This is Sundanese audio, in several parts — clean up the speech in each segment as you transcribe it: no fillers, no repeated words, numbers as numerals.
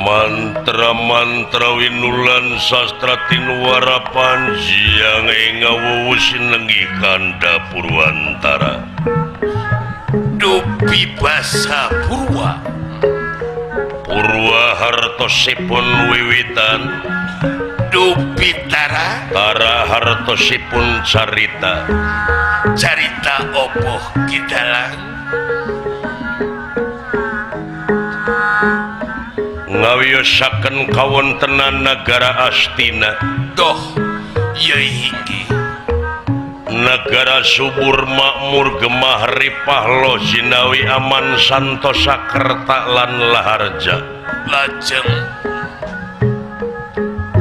Mantra-mantra winulan sastra tinuara panjiang ing ngawuwu sinenggih kanda Purwantara. Dupi basa Purwa. Purwa hartosipun wiwitan. Dupi tara. Tara hartosipun carita. Carita opoh kidalang. Ngawiyosaken kawontenan nagara Astina. Doh ieu inggih. Nagara subur makmur gemah ripah lo jinawi aman santosa kerta lan laharja. Lajeng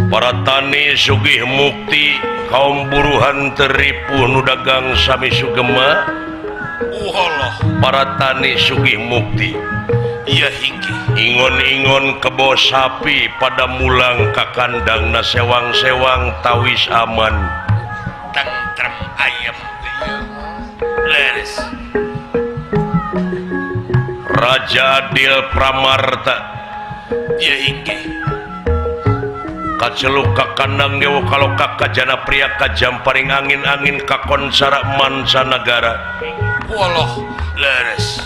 para tani sugih mukti kaum buruhan teripuh nu dagang sami sugema. Uhollah para tani sugih mukti. Iya inggih. Ingon-ingon kebo sapi pada mulang ka kandangna sewang-sewang tawis aman. Tentrem ayem leres. Raja Adil Pramarta. Iya inggih. Kaceluk ka kandang dewa kaloka kajana pria kajamparing angin-angin kakonsara mancanagara. Waloh leres.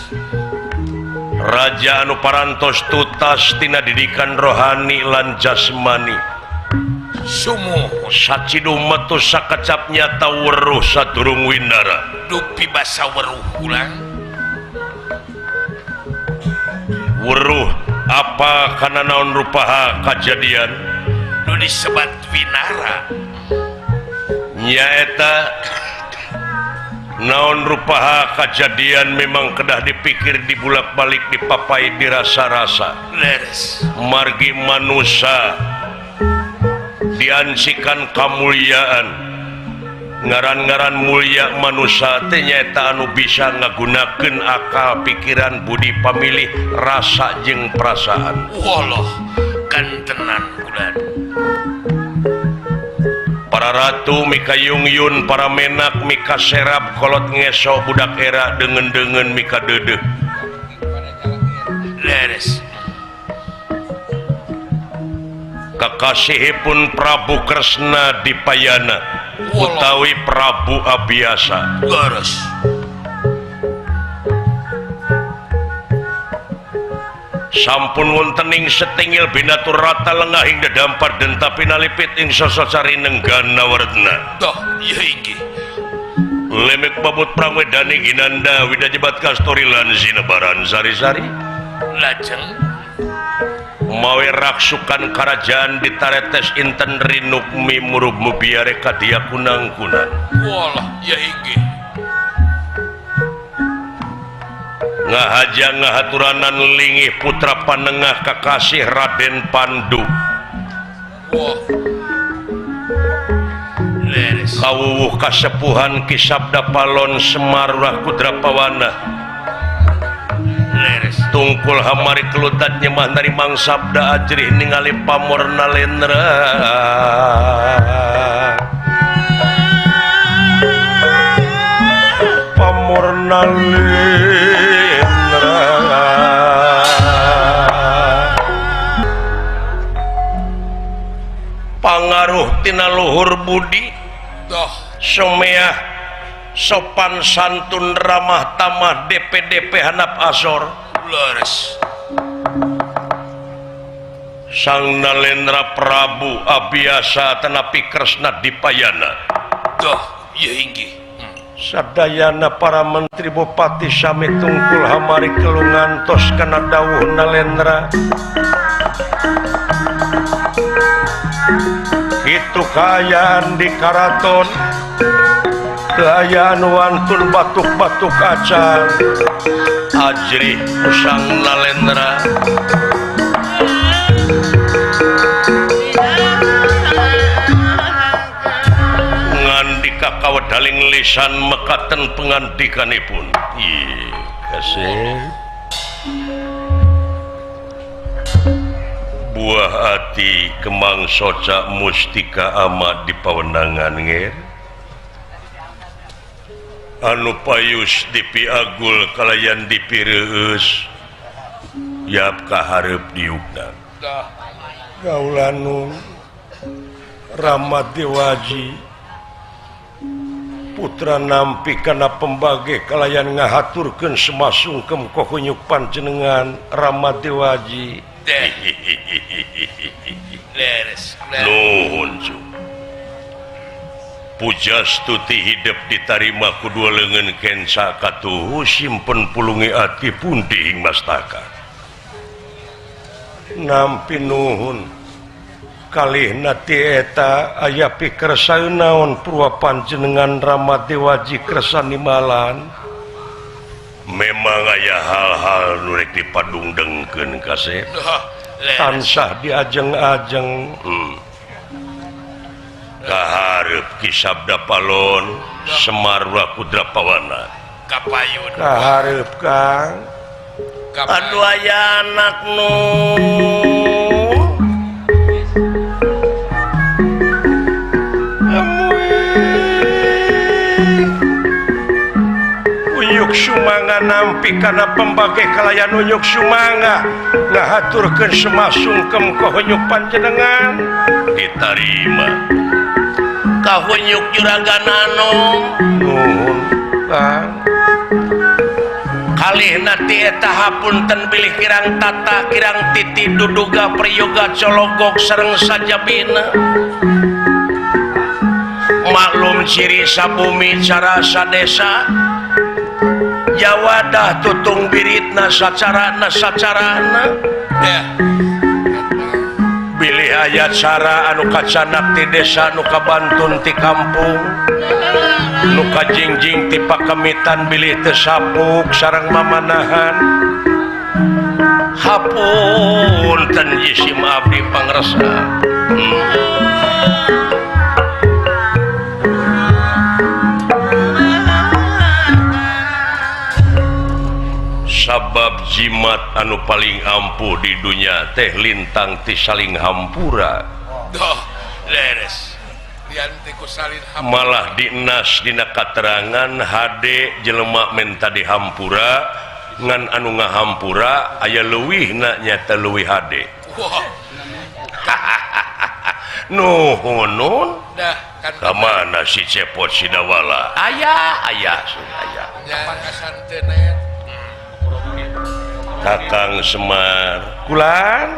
Raja anu parantos tutas tina didikan rohani lan jasmani. Sumuhun saciduh metu sakecap nyata weruh sadurung winara. Dupi basa weruh ulang. Weruh apa kana naon rupaha kajadian nu disebat winara. Nyaeta naon rupaha kajadian memang kedah dipikir dibulak-balik dipapai dirasa-rasa. Leres. Margi manusa diansikan kamuliaan. Ngaran-ngaran mulia manusa teh nyaeta anu bisa ngagunakeun akal pikiran budi pamilih rasa jeung perasaan. Waloh kantenan bulan. Para ratu mika yungyun, para menak mika serap kolot ngeso budak era dengen-dengen mika dedeh. Leres. Kakasihipun Prabu Kresna Dipayana utawi Prabu Abiyasa. Leres. Sampun wontening setingil binatur rata lengah ing dedampar denta pinalipit ing sososari nenggana wertna. Doh ieu inggih. Lemek babut prang wedani ginanda widajebat kastori lan sinebaran sari-sari. Lajeng mawe raksukan karajaan ditaretes inten rinukmi murub mubiare kadia kunang-kunang. Walah ieu inggih. Ngahaja ngahaturanan lingih putra panengah kakasih Raden Pandu. Wah. Leres. Kawuwuh kasepuhan Ki Sabda Palon Semar Rah Kudrapawana. Leres. Tungkul hamari kelutat nyemah narimang sabda ajrih ningali pamor nalendra. Pamor nalendra. Pangaruh tina luhur budi. Doh someah sopan santun ramah tamah DPDP hanap asor. Leres. Sang Nalendra Prabu Abiyasa tenapi Kresna Dipayana. Doh ieu inggih. Sadayana para menteri bupati sami tungkul hamari kelungan tos kana dawuh Nalendra. Kitu kaayaan di karaton, kaayaan wantun batuk-batuk acan. Ajrih usang Nalendra. Ngandika kawedaling lisan mekaten pengandikanipun. Ih, kasih. Buah ati kemang soca mustika amat di pawenangan nger. Anu payus dipiagul kalayan dipireueus. Yap kahareup diukna. Kaulanu Rama Dewaji putra nampi kana pembage kalayan ngahaturkeun semasungkem kohunyuk panjenengan Rama Dewaji. Nuhun cu. Pujastuti hidep ditarima ku dua leungeun kenca katuhu simpen pulungi ati pundi ing mastaka. Nampi nuhun kalihna ti eta aya pikersa naon purwa panjenengan Rama Dewaji kersa nimalan. Memang aya hal-hal nu rek dipadungdengkeun kasep. Tansah diajeng-ajeng. Kaharep Ki Sabda Palon Semar Kudra Pawana. Kapayun. Kaharep Kang. Aduh aya anak nu Unyuk sumanga nampi kana pembage kalayan unyuk sumanga ngahaturkeun semasungkem kohunyuk panjenengan ditarima. Kahunyuk juragan anom nuhun Kang. Kalihna ti eta hapunten bilih kirang tata kirang titi duduga priyoga cologok sareng sajabina. Maklum ciri sabumi cara sadesa jawadah tutung biritna sacarana sacarana bilih aya cara anu kacanak ti desa nu kabantun ti kampung nu kajingjing ti pakemitan bilih teu sapuk sareng mamanahan. Hapunten jisim abdi pangresa. Sabab jimat anu paling ampuh di dunia teh lintang ti saling hampura. Doh, leres. Lian ti ku salin hampura. Malah dinas dina katerangan hade jelema menta dihampura ngan anu ngahampura aya leuwihna nyata leuwih hade. Wah. Nuhun nun. Dah kan ka mana si Cepot Sidawala? Aya aya aya. Pangkasan teu net. Kakang Semar kulan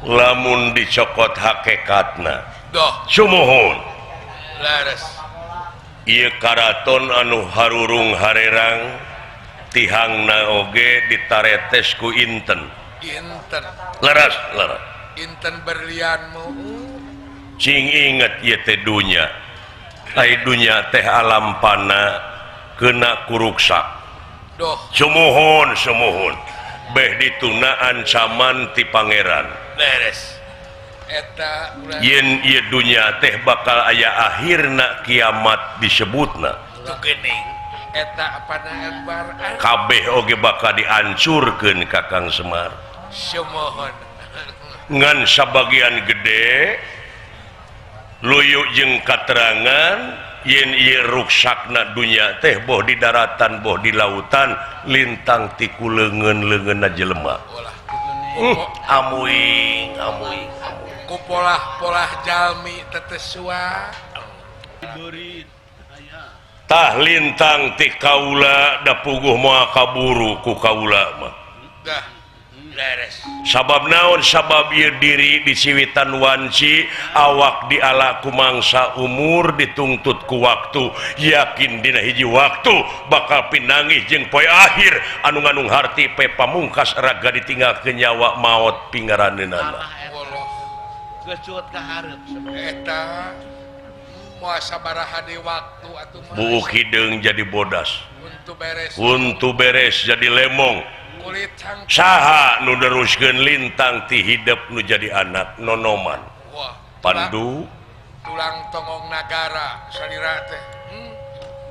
lamun dicokot hakikatna doh sumuhun leres ieu karaton anu harurung harerang tihangna oge ditaretes ku inten inten leres leres inten berlianmu cing inget ieu teh dunya ai dunya teh alam pana kena kuruksak. Doh. Sumuhun sumuhun beh dituna ancaman ti pangeran. Beres. Eta yen ieu dunya teh bakal aya akhirna kiamat disebutna. Tuh geuning. Eta apana akbar. Kabeh oge bakal diancurkeun Kakang Semar. Sumuhun. Ngan sabagian gede luyu jeung katerangan yen ieu ruksakna dunya teh boh di daratan boh di lautan lintang ti ku leungeun-leungeunna jelema. Amuing amuing ku polah-polah jalmi tetesua. Tah lintang ti kaula da puguh moal kaburu ku kaula mah. Dah leres. Sabab naon sabab ieu diri disiwitan wanci awak diala ku mangsa umur dituntut ku waktu yakin dina hiji waktu bakal pinangih jeung poe akhir anu nganung harti pe pamungkas raga ditinggalkeun nyawa maot pingaraneunana. Geus ka hareup eta moal sabaraha deui waktu atuh mah. Buuk hideung jadi bodas. Untu beres jadi lemong. Saha nu neruskeun lintang ti hidep nu jadi anak nonoman. Wah, Pandu tulang tongong nagara salira teh.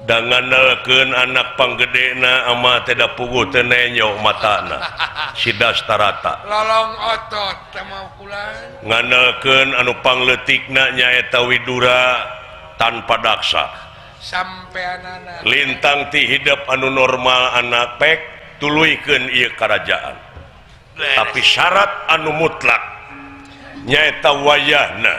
Danganelkeun anak panggedena ama teh da puguh teu nenyo matana. Si Dastarata. Lolong otot teh mau pulang. Nganelkeun anu pangleutikna nyaeta Widura tanpa daksa. Sampeanana. Lintang ti hidep anu normal anak pek tuluykeun ieu karajaan. Tapi syarat anu mutlak nyaeta wayahna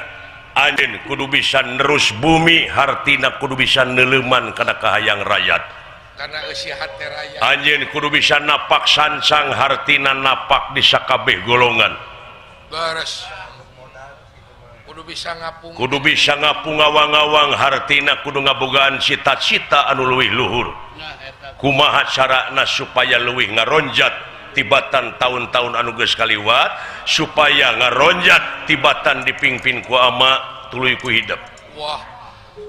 anjeun kudu bisa nerus bumi hartina kudu bisa neuleuman kana kahayang rakyat. Karena eusi hate rakyat. Anjeun kudu bisa napak sancang hartina napak di sakabeh golongan. Beres. Kudu bisa ngapung. Kudu bisa ngapung awang-awang hartina kudu ngabogaan cita-cita anu leuwih luhur. Kumaha carana supaya leuwih ngaronjat tibatan tahun-tahun anu geus kaliwat supaya ngaronjat tibatan dipingpin ku ama tuluy ku hidep. Wah,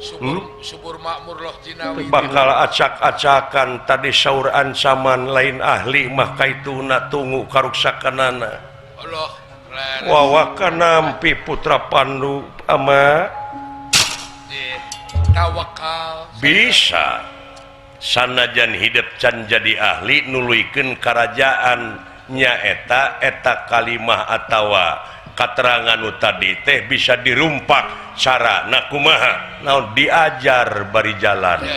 subur, subur makmur loh jinawi. Bakal acak-acakan tadi saur ancaman lain ahli mah kaituna tunggu karuksakanana. Allah. Wawakan nampi putra Pandu ama tawakal bisa sanajan hidup can jadi ahli nuluykeun karajaan nyaeta eta kalimah atawa katerangan nu tadi teh bisa dirumpak carana kumaha naon diajar bari jalan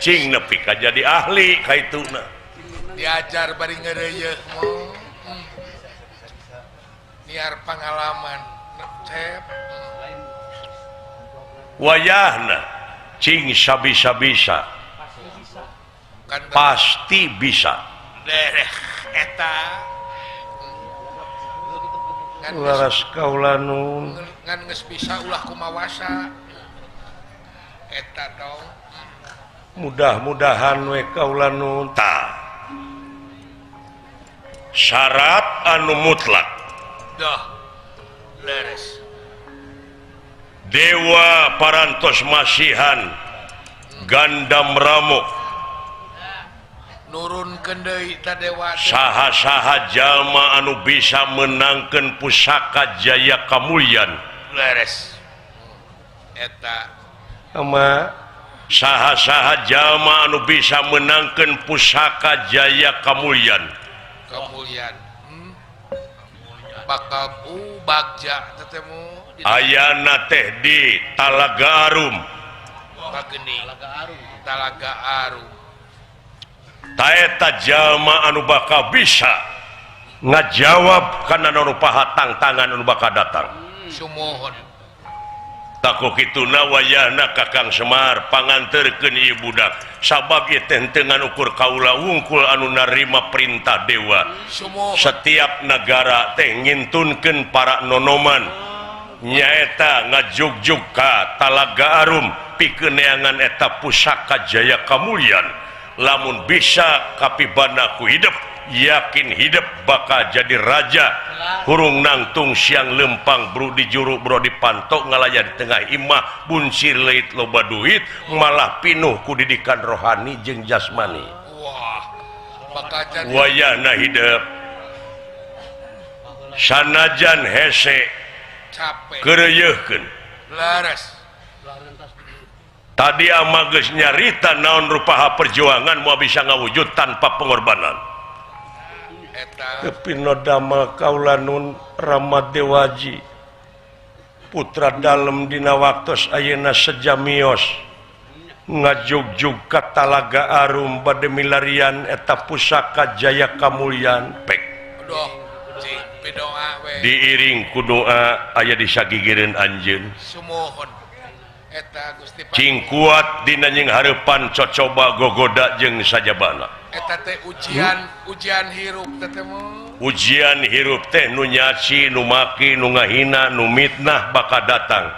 cing nepi ka jadi ahli kaituna diajar bari ngeureuyeung niar pengalaman cep wayahna cing sabisa-bisa pasti bisa dereh eta laras kaula nun ngan geus bisa ulah kumawasa eta dong mudah-mudahan we kaula nun ta syarat anu mutlak dah leres Dewa parantos masihan Gandam Ramo nurun deui ta dewa saha-saha jalma anu bisa menangkeun pusaka Jaya Kamulyan leres eta ama saha-saha jalma anu bisa menangkeun pusaka Jaya Kamulyan Kamulyan bakal bagja tetemu ayana teh di Talaga Arum Talaga Arum taeta jalma anu bakal bisa ngajawab kana nu rupaha tangtangan anu bakal datang sumuhun taku kituna wayahna Kakang Semar panganterkeun ieu budak sabab ieu teh teu ngan ukur kaula wungkul anu narima perintah dewa. Sumuhun. Setiap negara teh ngintunkeun para nonoman nyaeta ngajugjug ka Talaga Arum pikeun neangan eta pusaka Jaya Kamulyan lamun bisa kapibana ku hidup yakin hidup bakal jadi raja hurung nangtung siang lempang bro di juru bro di pantok ngalaya di tengah imah buncir leit loba duit malah pinuh ku didikan rohani jeung jasmani. Wah, bakal jadi wayahna hidup sanajan hese capek keureuyeurkeun leres tadi ama geus nyarita naon rupaha perjuangan moal bisa ngawujud tanpa pengorbanan. Eta Pino damel kaula nun Rama Dewaji putra dalem dina waktos ayeuna sejamios ngajugjug ka Talaga Arum bade milarian eta pusaka Jaya Kamulyan pek aduh cing pidoa we diiring ku doa aya di sagigireun anjeun sumuhun eta Gusti cing kuat dina nying hareupan cocoba gogoda jeung sajabana eta teh ujian ujian hirup teh teh ujian hirup teh nu nyaci nu maki nu ngahina nu mitnah bakal datang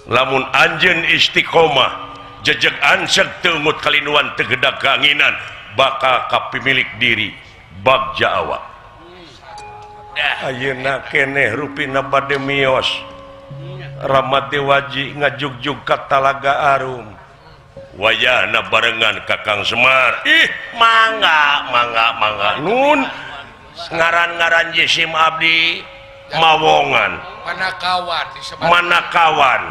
lamun anjeun istiqomah jejeg anseg teu ungut kalinuan teu gedag kanginan bakal kapimilik diri bagja awak. Ayeuna keneh rupina bade mios Rama Dewaji ngajugjug ka Talaga Arum wayahna barengan Kakang Semar ih mangga mangga mangga nun ngaran-ngaran jisim abdi mawongan manakawan disebut manakawan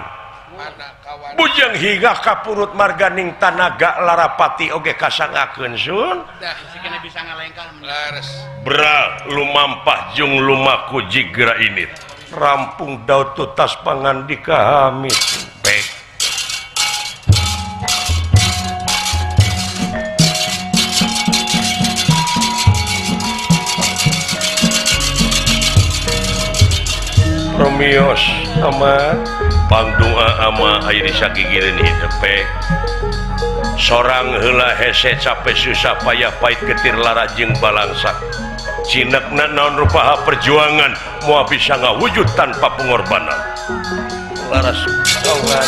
manakawan bujeng hingga kapurut marganing tanaga larapati oge kasangakeun sun dah bisa ngalengkah leres bra lumampah jeung lumaku jigra ini rampung daud tutas pangandika hamid pek Romios ama pangdoa ama aya di sagigireun hidepe sorang heula hese capek susah payah pahit getir lara jeung balangsak cinekna naon rupaha perjuangan moal bisa ngawujud tanpa pengorbanan laras songan.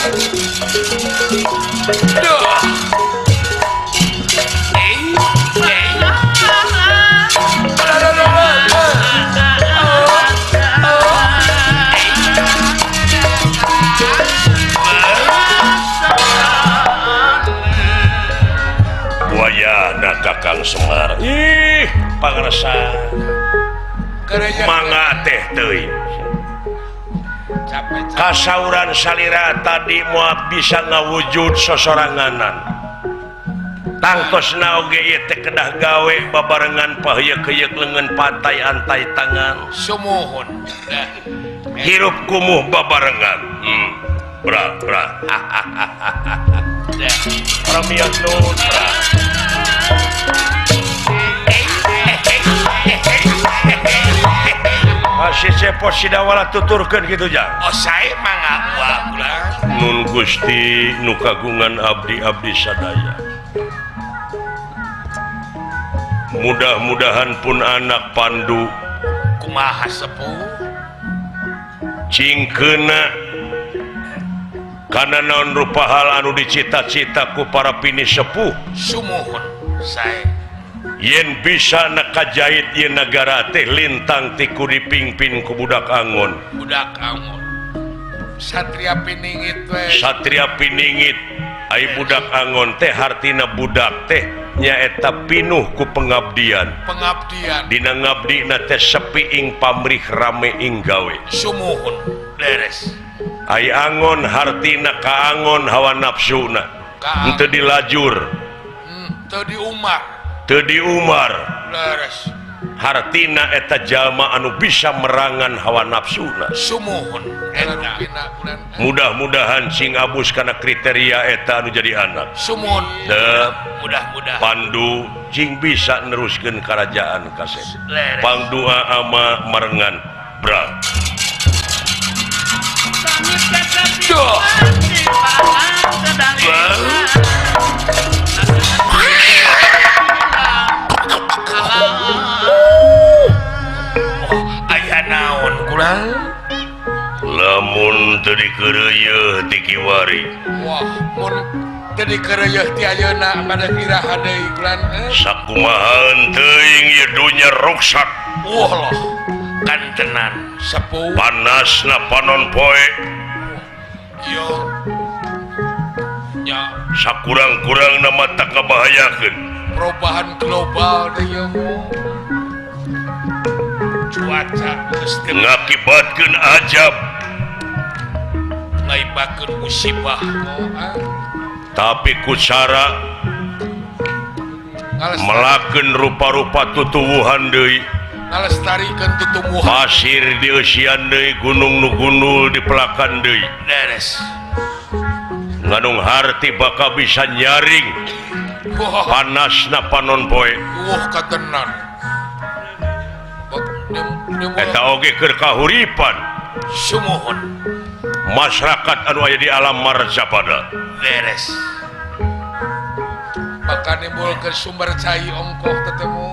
Wayahna Kakang Semar ih pangresa mangga teh teuing kasauran salira tadi moal bisa ngawujud sosoranganan tangtosna oge ieu teh kedah gawe babarengan paheuyeuk-heuyeuk leungeun pantai antai tangan sumuhun hirup kumuh babarengan bra bra Romios nun bra. Masih cepot sidawala tuturkeun kitu jang. Oh sae mangga ulah. Nun Gusti nu kagungan abdi-abdi sadaya. Mudah-mudahan pun anak Pandu kumaha sepuh cingkeuna kana naon rupa hal anu dicita-cita ku para pini sepuh sumuhun sae yen bisa nakajahit yen nagara teh lintang ti ku dipingpin ku budak angon budak angon satria piningit we satria piningit ai budak angon teh hartina budak teh nyaeta pinuh ku pengabdian pengabdian dina ngabdina teh sepi ing pamrih rame ing gawe sumuhun beres ai angon hartina kaangon hawa nafsuna henteu dilajur teu diumar teu diumar leres hartina eta jalma anu bisa merangan hawa nafsuna sumuhun eta mudah-mudahan sing abus kana kriteria eta anu jadi anak sumuhun teu mudah-mudahan Pandu cing bisa neruskeun karajaan kasep pangdoa ama marengan bra. Duh. Aya naon kurang lamun teu dikeureuyeun ti kiwari wah mun teu dikeureuyeun ti ayeuna pada iraha deui kulan sakumaha teuing ieu dunya ruksak wah loh kantenan sepuh panasna panon poe yo nya sakurang-kurangna mata kabahayakeun perubahan global deui cuaca geus ngakibatkeun ajab ngaibakeun musibah tapi ku cara melakeun rupa-rupa tutuwuhan deui ngalestarikeun tutumbuhan pasir dieusian deui gunung nu gundul dipelakan deui beres nganung harti bakal bisa nyaring panasna panon poe wah katenan eta oge keur kahuripan sumuhun masyarakat anu aya di alam marcapada beres bakal nimbulkeun sumber cai ongkoh tetemu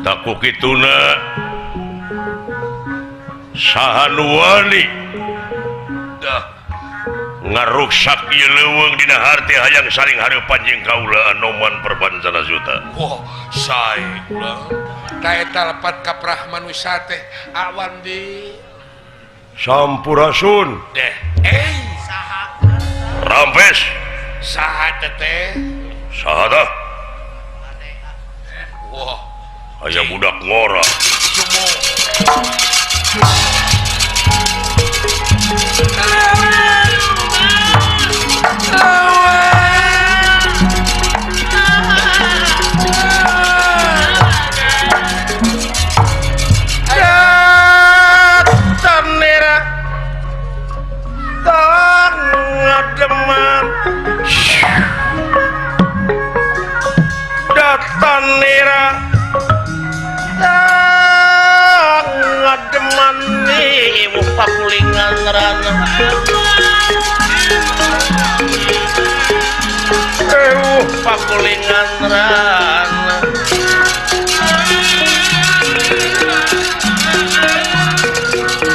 taku kituna saha nu wani ngaruksak ieu leuweung dina harti hayang saling hareupan jeung kaula Anoman Perbancana Suta. Wah, sae ulah. Ta eta lepat kaprah manusia teh awan di Sampurasun. Deh, saha? Rampes. Saha teh? Saha tah? Wah, aya budak ngora. Datanera ngademan Iwuh pakulingan rana Ewuh pakulingan rana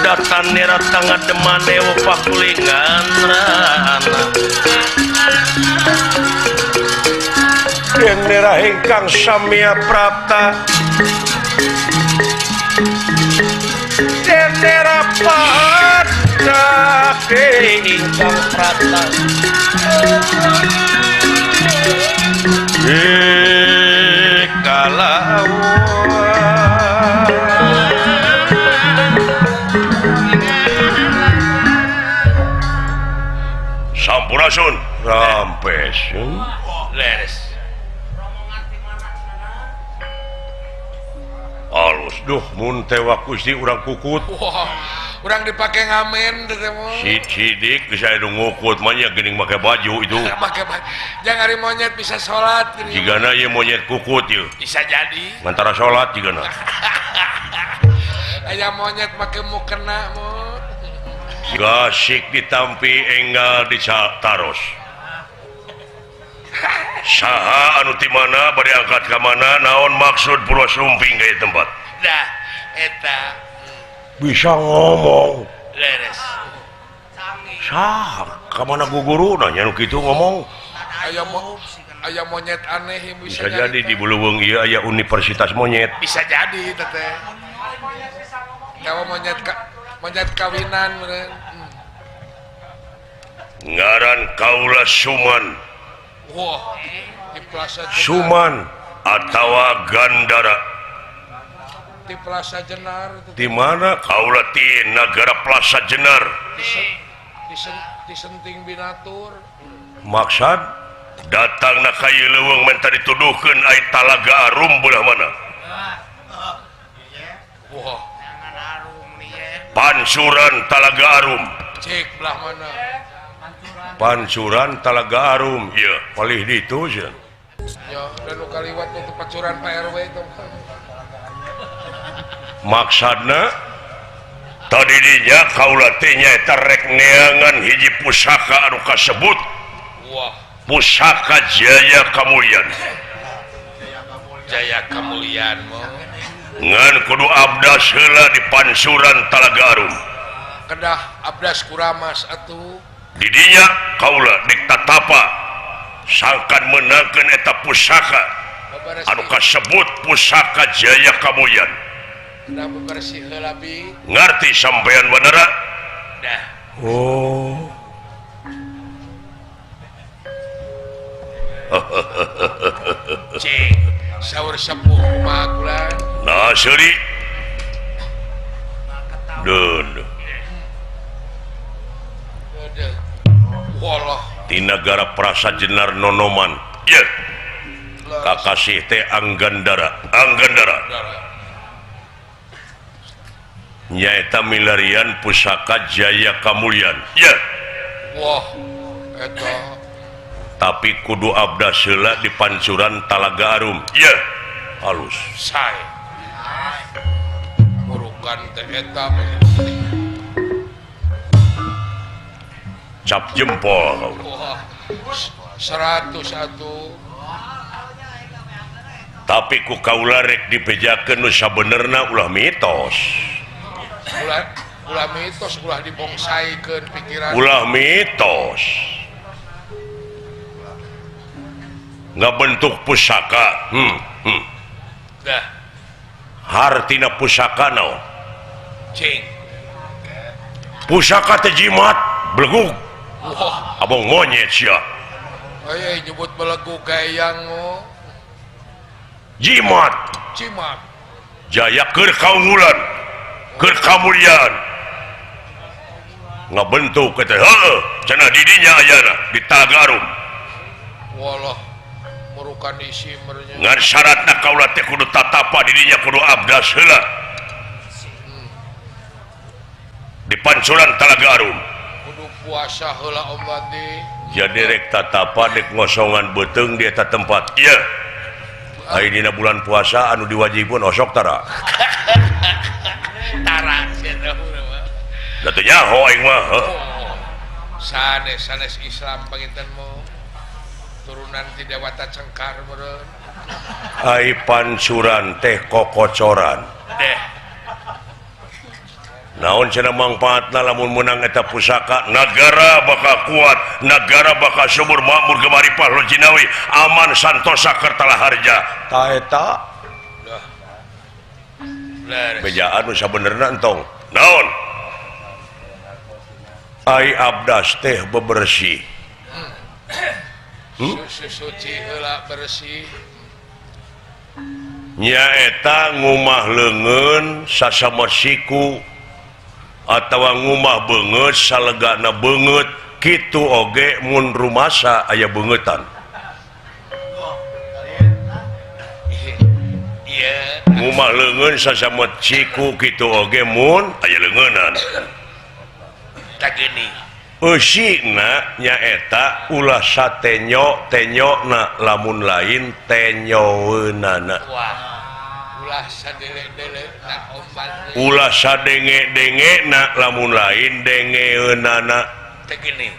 Datan nera tangan deman ewuh pakulingan rana Denera ingkang samya prapta Denera pada ingkang prapta Sampurasun rampes leres alus duh mun tewak Gusti urang kukut. Wah, urang dipake ngamen teh mah. Si Sidik bisa nu ngukut mah nya geuning make baju itu. Make baju. Jangan ari monyet bisa salat geuning. Jigana ieu monyet kukut ieu. Bisa jadi. Ngantara salat jigana. Aya monyet make mukena mun. Gasik ditampi enggal ditaros. Saha anu ti mana bade angkat ka mana naon maksud Purwa Sumping ka ieu tempat? Dah eta bisa ngomong. Leres. Saha ka mana guguruna nya nu kitu ngomong? Aya monyet aneh bisa jadi di Buluweung ieu aya universitas monyet. Bisa jadi teh teh. Kawa monyet monyet kawinan meureun. Ngaran kaula Suman. Wah, di Plaza Jenar. Suman atawa Gandara. Di Plaza Jenar. Di mana? Kaula ti nagara Plaza Jenar. Di Senting Binatur. Maksad datangna ka ieu leuweung menta dituduhkeun ai Talaga Arum belah mana? Wah. Pancuran Talaga Arum. Cek belah mana? Pancuran Talaga Arum ieu palih ditu sia. Ya, dan nu kaliwat nu pancuran Pak RW itu. Maksudna tadi dinya kaula teh nyaeta rek neangan hiji pusaka anu kasebut. Wah, pusaka Jaya Kamulyan. Jaya Kamulyan mah. Ngan kudu abdas heula di pancuran Talaga Arum. Kedah abdas kuramas atuh. Didinya kaula dik tatapa sangkan meunangkeun eta pusaka anu kasebut pusaka Jaya Kamulyan. Ngarti sampean Wanara? Dah. Oh. Cing, saur sepuh kumaha kulan? Nah, seuri. Deun. Di nagara Prasa Jenar Nonoman. Ye. Kakasih teh Anggandara. Anggandara. Nyaeta milarian pusaka Jaya Kamulyan. Ye. Wah, eta. Tapi kudu abdas heula di pancuran Talaga Arum. Ye. Halus. Sae. Murukan teh eta. Cap jempol. Wah, 101. Tapi ku kaula rek dibejakeun nu sabenerna ulah mitos. Ulah mitos, ulah dibongsaikeun pikiran. Ulah mitos. Ngabentuk pusaka. Dah. Hartina pusaka naon? Cing. Pusaka teh jimat belegug. Wah, abong monyet sia. Aya nyebut belegug gayang mo. Jimat. Jimat. Jaya keur kaunggulan, keur kamuliaan. Ngabentuk teh heueuh, cenah di dinya ayana di Talaga Arum. Walah, murukan isi merenya. Ngan syaratna kaula teh kudu tatapa di dinya kudu abdas heula. Di pancuran Talaga Arum. Kudu puasa heula Om Wandi. Jadi rek tatapa dek ngosongan beuteung di eta tempat. Ieu. Aya dina bulan puasa anu diwajibkeun osok tara. Tara sia teh mah. Da teu nyaho aing mah. Sanes sanes Islam panginten mo. Turunan ti Dewata Cengkar meureun. Ai pancuran teh kokocoran. Deh. Naon cenah mangfaatna lamun meunang eta pusaka, nagara bakal kuat, nagara bakal subur makmur gemari pahlun jinawi, aman santosa kertala harja. Ta eta bejaan nu sabenerna entong. Naon? Ai abdas teh bebersih. Suci heula bersih. Nyaeta ngumah leungeun sasama siku atawa ngumah beungeut salegana beungeut kitu oge mun rumasa aya beungeutan. Ngumah leungeun sasama siku kitu oge mun aya leungeunan. Tageni. Eusina nyaeta ulah satenyo tenyona lamun lain tenyoeunana. Ulah sadele-dele na oman. Ulah sadenge-denge na lamun lain dengeunana. Tageni.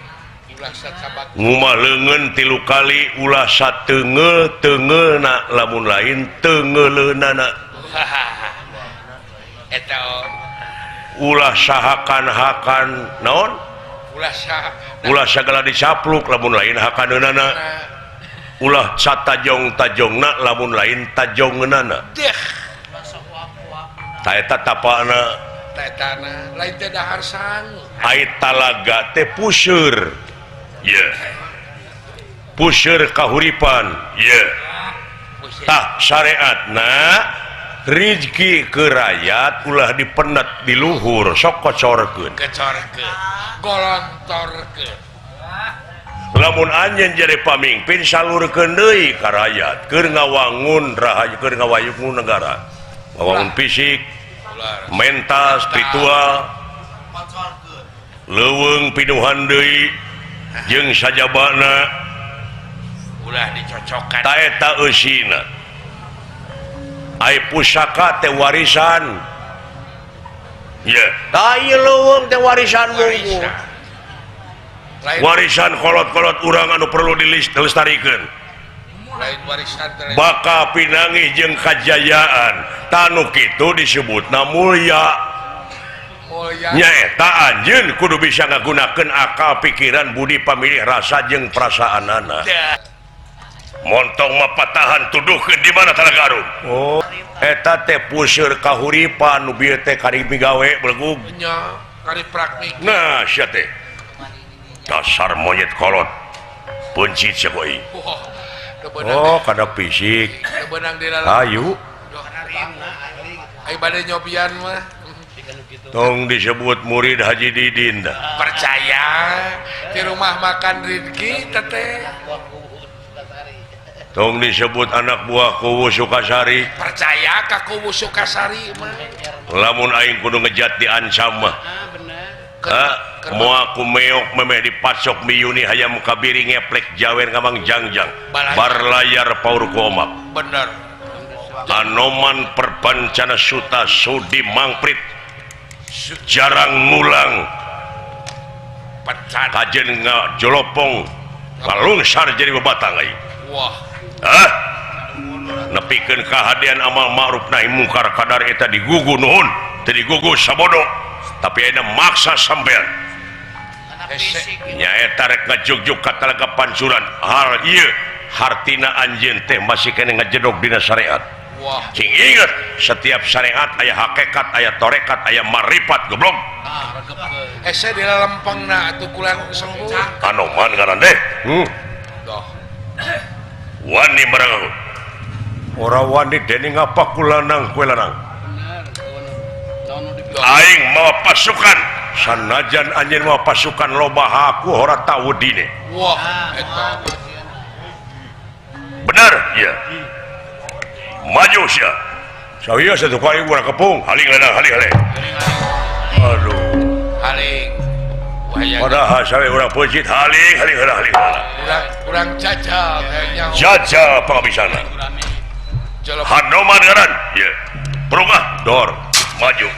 Ulah sacabak. Ngumah leungeun 3 kali ulah sateungeul-teungeulna lamun lain teungeuleunana. Eta ulah sahakan-hakan naon? Ulah sagala dicapluk lamun lain hakaneunana. Ulah satajong-tajongna lamun lain tajongeunana. Ta eta tapana. Tetana lain teh dahar sangu. Ai talaga teh puseur. Ye. Puseur kahuripan. Ye. Tah syariatna rizki ke rakyat ulah dipenet di luhur sok kocorkeun. Kecorkeun. Golontorkeun. Lamun anjeun jadi pamimpin salurkeun deui ka rakyat keur ngawangun rahayu keur ngawayungun negara. Ngawangun fisik, mental, spiritual. Leuweung pinuhan deui jeung sajabana ulah dicocokan. Ta eta eusina. Ai pusaka teh warisan. Ye. Tah ieu leuweung teh warisan munggu. Warisan kolot-kolot urang anu perlu dilestarikeun. Lain warisan teh. Bakal pinangih jeung kajayaan. Tanu kitu disebutna mulya. Mulya. Nyaeta anjeun kudu bisa ngagunakeun akal, pikiran, budi, pamilih, rasa jeung perasaanana. Montong mah patahan tuduhkeun di mana Talaga Arum. Oh, eta teh puseur kahuripan nu bieu teh kari migawe belegug. Nya, kari praktik. Nah, sia teh. Dasar monyet kolot. Pencit sia koi. Oh, kana fisik. Beunang di dalam. Ayu. Ai bade nyobian mah. Tong disebut murid Haji Didin dah. Percaya di rumah makan Rizki teteh. Tong disebut anak buah Kuwu Sukasari. Percaya ka Kuwu Sukasari mah. Lamun aing kudu ngejat diancam mah. Moal ku meok memeh dipasok miyuni hayam kabiri ngeplek jawer ngamang jangjang. Barlayar paur ku omak. Bener. Anoman perbancana suta sudi mangprit. Jarang ngulang. Kajen ngajolopong kalungsar jadi bebatang aing. Wah. Hah? Nepikeun kahadean amal ma'ruf nahi mungkar kadar eta digugu nuhun, teu digugu sabodo. Tapi ayeuna maksa sampean. Nyaeta rek ngajugjug ka Talaga Pancuran. Hal ieu hartina anjeun teh masih keneh ngajedog dina syariat. Wah. Cing inget, setiap syariat aya hakikat, aya torekat, aya marifat goblok. Hese di lempengna atuh kulang sembuh. Anoman ngaran deh. Doh. Wani marang aku. Ora wani dening ngapa kulanang kowe lanang. Aing mawa pasukan. Sanajan anjeun mawa pasukan loba aku ora tau wedine. Wah, eta. Benar, iya. Maju sia. Sawieu satu kali urang kepung, haling lanang, haling haling. Aduh. Haling. Padahal sawe urang peuncit haling haling haling haling. Urang jajal kayaknya. Jajal pangabisana. Hanoman ngaran, ye. Perungah dor maju.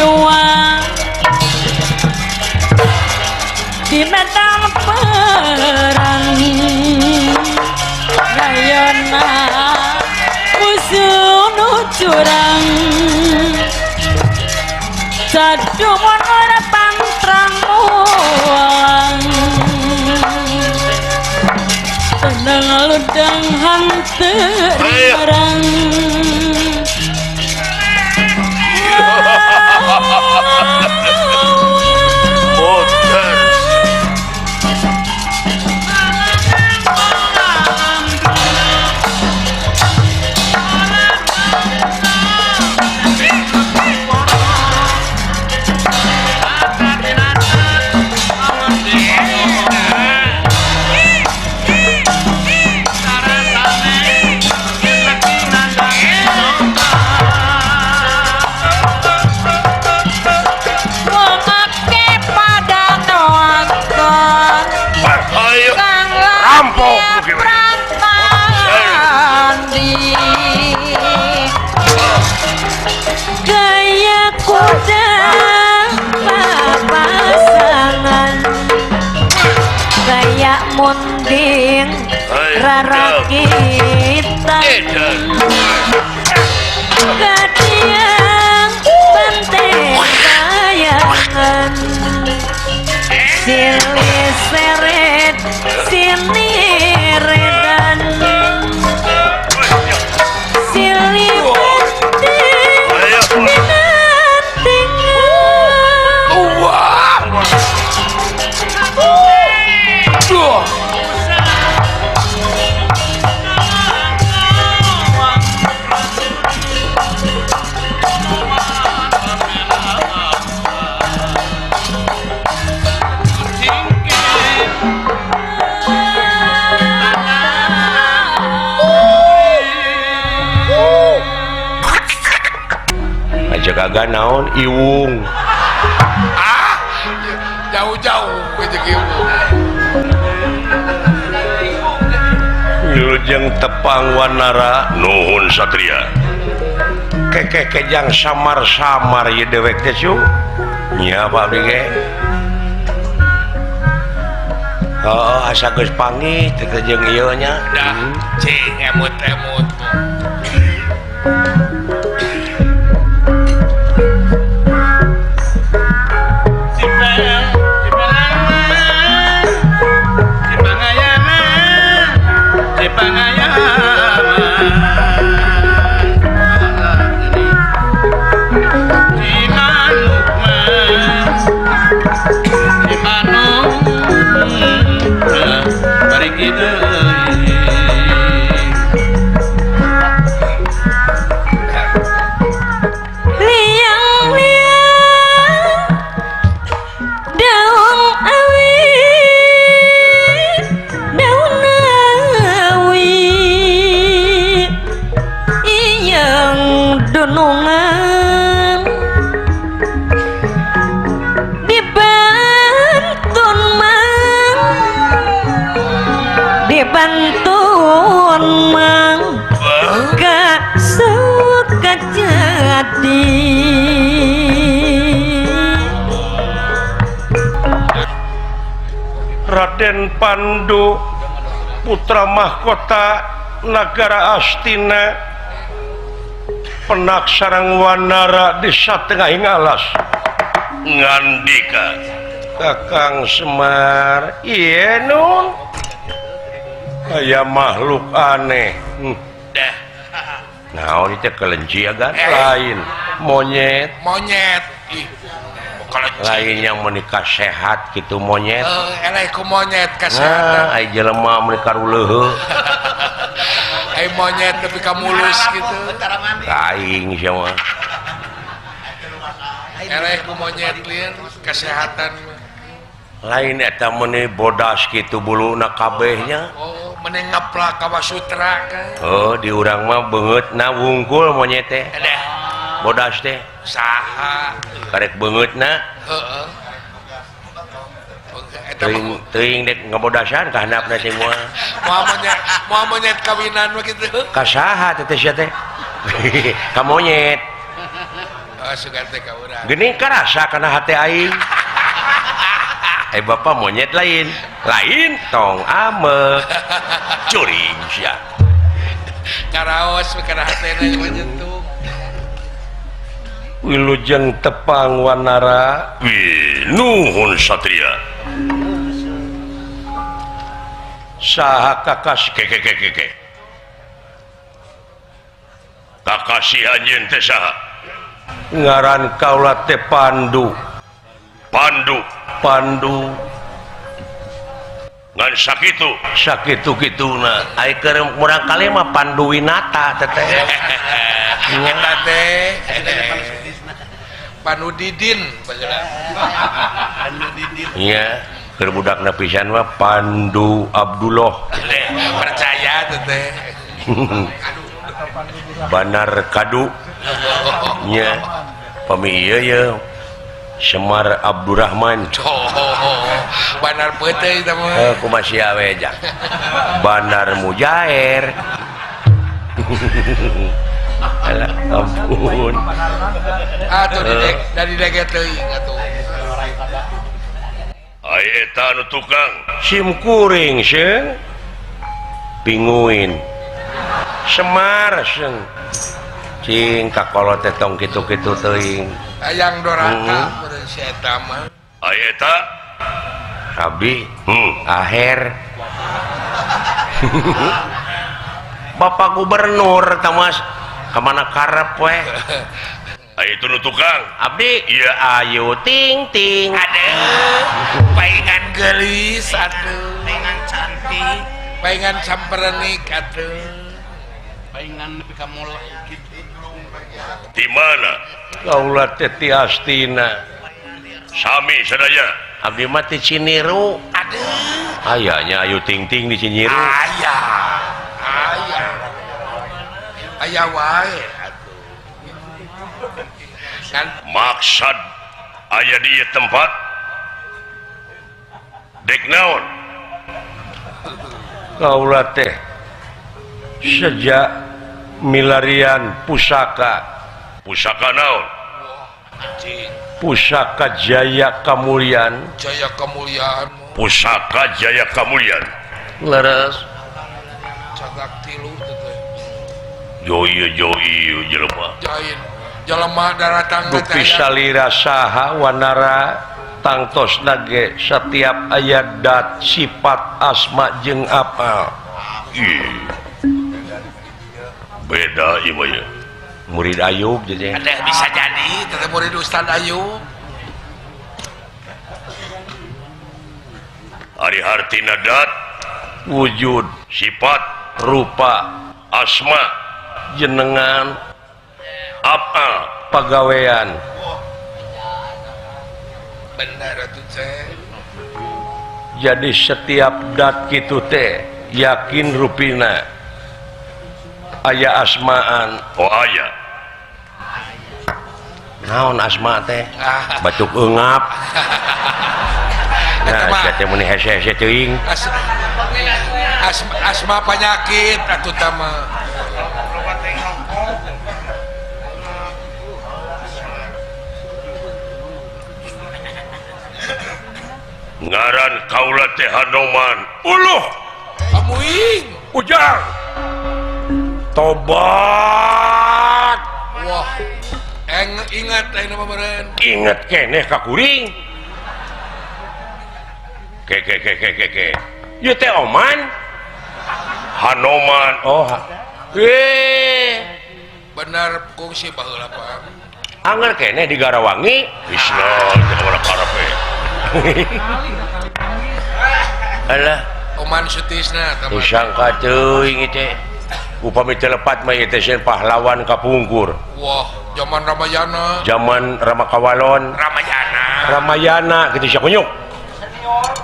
Peristiwa di medan perang gayona musuh nu curang sadumun ora pantrang mulang tenang ludang hanteu barang. Gaya kuda papasangan gaya munding rarakitan gadiang banteng bayangan silih seret sini redan silih penting Kagak naon iwung ah jauh-jauh jeung iwung wilujeng tepang wanara nuhun satria kekeh kejang samar-samar ieu dewek teh cu nya Pak abdi ge heuh asa geus panggih teh jeung ieu nya dah cing emut-emut. Bantun mang gak suka jadi Raden Pandu putra mahkota Nagara Astina penak sarang wanara di satengahing alas ngandika Kakang Semar ieu nun aya makhluk aneh. Dah. Naon itu kelenci agan lain monyet. Monyet. Ih. Lain yang menikah sehat gitu monyet. Eleh ku monyet kesehatan. Nah, ai jelema menikah ruleuheuh. Ai monyet tapi ka mulus gitu. Aing sia mah. Eleh ku monyet lieur kesehatan. Lain eta meuni bodas kitu buluna kabehnya. Oh, meni ngaplak ka Wasutra kan. Oh, di urang mah beungeutna wungkul monyet teh. Bodas teh. Saha? Karek beungeutna. Heeh. Teuing dek ngabodasan ka handapna teh moal. Moal monyet kawinan mah kitu. Ka saha teh sia teh? Ka monyet. Karaos sugan teh ka urang. Geuning karasa kana hate aing. Eh bapak monyet lain. Lain tong amek. Curing sia. Karaos kana hatena menyentuh. Wilujeng tepang Wanara. Wih, nuhun Satria. Saha kakas keke. Kakasih anjeun teh saha? Ngaran kaula teh Pandu. Pandu. Pandu. Ngan sakitu, sakitu kituna. Ai keur murang kali mah Pandu Winata teh teh. Eta teh Pandu Didin baheula. Pandu Didin. Iya, keur budakna pisan mah Pandu Abdullah. Percaya teh teh. Banar Kadu. Nya. Pami ieu ye Semar Abdurrahman. Banar peuteuy teh mah. Kumaha sia we jang. Banar Mujair. Alah ampun. Atuh dari dege teuing atuh. Ai eta anu tukang sim kuring seung. Pinguin. Semar seung. Cing kakolot teh tong kitu-kitu teuing. Hayang doraka meureun si eta mah. Ai eta abdi aher. Bapak Gubernur tah Mas kemana karep we. Ai itu nu tukang abdi ieu ayu ting ting. Aduh, paingan geulis atuh. Paingan cantik, paingan samperenik atuh. Paingan nepi ka mola kitu. Di mana? Kaula teh ti Astina. Sami sadaya. Abdi mah ti Ciniru. Aduh. Aya nya ayu ting ting di Ciniru. Aya. Aya. Aya wae atuh. Kan maksad aya di ieu tempat dek naon? Kaula teh sejak milarian pusaka. Pusaka naon? Pusaka Jaya Kamulyan. Jaya Kamulyan. Pusaka Jaya Kamulyan. Leres. Cagak tilu teh. Joy joy jelema. Jain. Jelema daratang teh. Dupi salira saha Wanara tangtosna ge setiap aya dat sifat asma jeung apal. Beda ieu mah ya. Murid Ayub jadi. Ada bisa jadi teteh murid Ustaz Ayub. Ari hartina dat wujud sifat rupa asma jenengan apal pagawean. Benar atuh teh. Jadi setiap dat kitu teh yakin rupina aya asmaan. Oh aya. Naon asma teh? Batuk eungap. Nah, sia teh mun hese-hese teuing. Asma penyakit atuh tah mah. Ngaran kaula teh Hanoman. Uluh. Amuing. Ujang. Tobat. Wah. Ingat ayeuna mah meureun. Ingat keneh ka kuring. Ke ke ke ke ke ke. Ieu teh Oman. Hanoman. Oh. Benar kungsi baheula Pak. Angger keneh di Garawangi. Isna teh kana karepe. Alah, Oman Sutisna tah. Disangka teuing teh. Upami teu lepat mah ieu teh sieun pahlawan kapungkur. Wah, zaman Ramayana. Zaman Ramakawalon. Ramayana. Ramayana kitu sia kunyuk.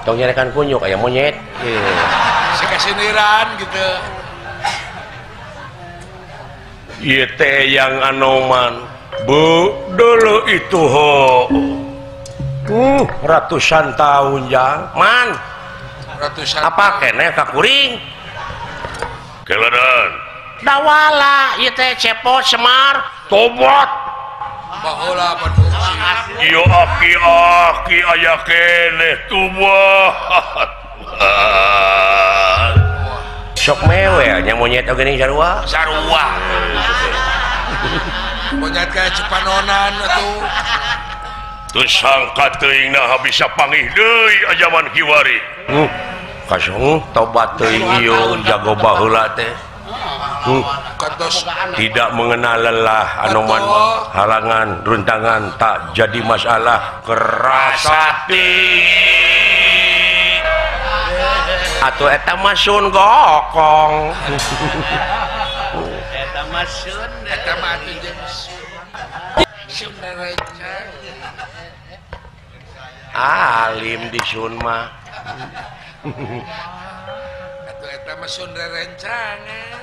Tong nyarekan kunyuk aya monyet. Sikasindiran gitu. Ieu teh yang Anoman. Bu, dulu itu ho. Ratusan tahun jang. Man. Ratusan. Apa keneh ka kuring? Keleran. Dawala ieu teh cepot Semar. Tobat. Baheula Kaula produksi. Ieu aki-aki aya keneh tubuh. Sok mewel nya monyet oge ning sarua. Sarua. Monyet ka Cipanonan atuh. Teu sangka teuing naha bisa pangih deui ajaman kiwari. Kasung tobat teuing ieu jago baheula teh. Tidak mengenal lelah anoman halangan runtangan tak jadi masalah kerasati atuh eta mah sun gokong eta mah sun eta mah atuh jeung sun reca alim di sun mah atuh eta mah sun rerencangan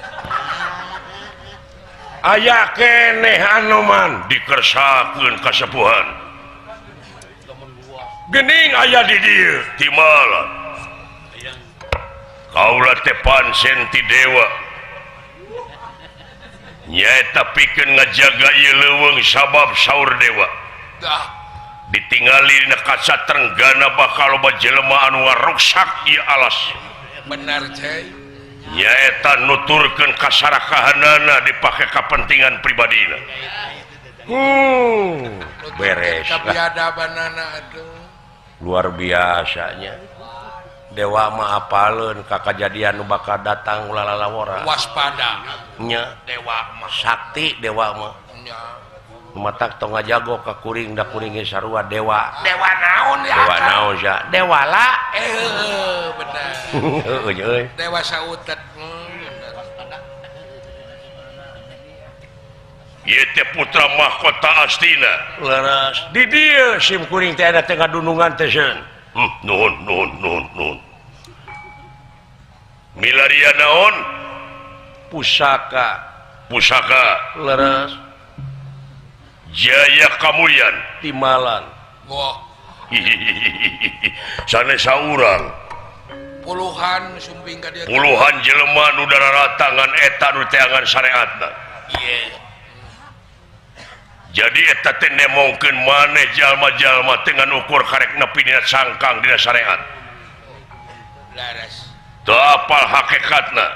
aya keneh anoman dikersakeun kasepuhan geuning aya di dieu timalan kaula teh pansen ti dewa nyaeta pikeun ngajaga ieu leuweung sabab saur dewa ditingali dina kaca trenggana bakal loba jelema anu ngaruksak ieu alas benar cai nyaeta nuturkeun kasarakahanana dipake kapentingan pribadina. Beres kabiadabanana atuh luar biasanya dewa mah apaleun ka kajadian nu bakal datang ulah lalawora waspada nya dewa mah sakti dewa mah nya matak tong ngajago ka kuring da kuring ge sarua dewa dewa naon ya dewa naon sia dewala bener heueuh euy dewa sautet ieu teh putra mahkota Astina leres di dieu sim kuring teh ada teh ngadunungan teh seun nuhun nuhun nuhun nuhun milaria naon pusaka pusaka leres Jaya Kamulyan timalan wah sanes saurang puluhan sumping ka dieu puluhan jelema nu dararatangan eta nu teangan syariatna ieu jadi eta teh nemongkeun maneh jalma-jalma teh ngan ukur karek nepi dina cangkang dina syariat laras teu apal hakikatna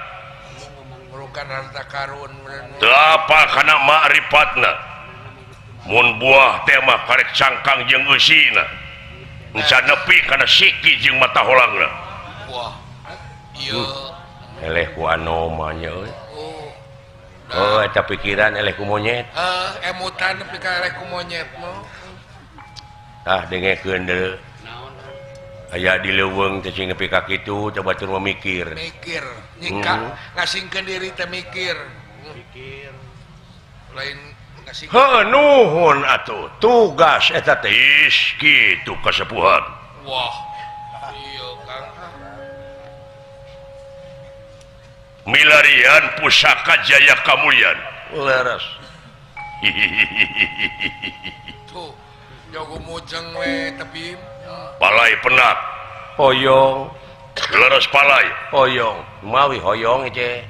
merukan harta karun teu apal kana makrifatna mun buah teh mah karek cangkang jeung eusina encan nepi kana siki jeung mata holangna wah ieu eleh ku anoma nya euy oh eta pikiran eleh ku monyet heuh emutan nepi ka eleh ku monyet mah tah dengekeun deui naon aya di leuweung teh sing nepi ka kitu coba batur mah mikir mikir nyingka ngasingkeun diri teh mikir mikir lain heuh nuhun atuh tugas eta teh is kitu kasepuhan wah ieu Kang milarian pusaka Jaya Kamulyan leres tuh jago mojeng we tapi palai penak hoyong leres palai hoyong mawi hoyong teh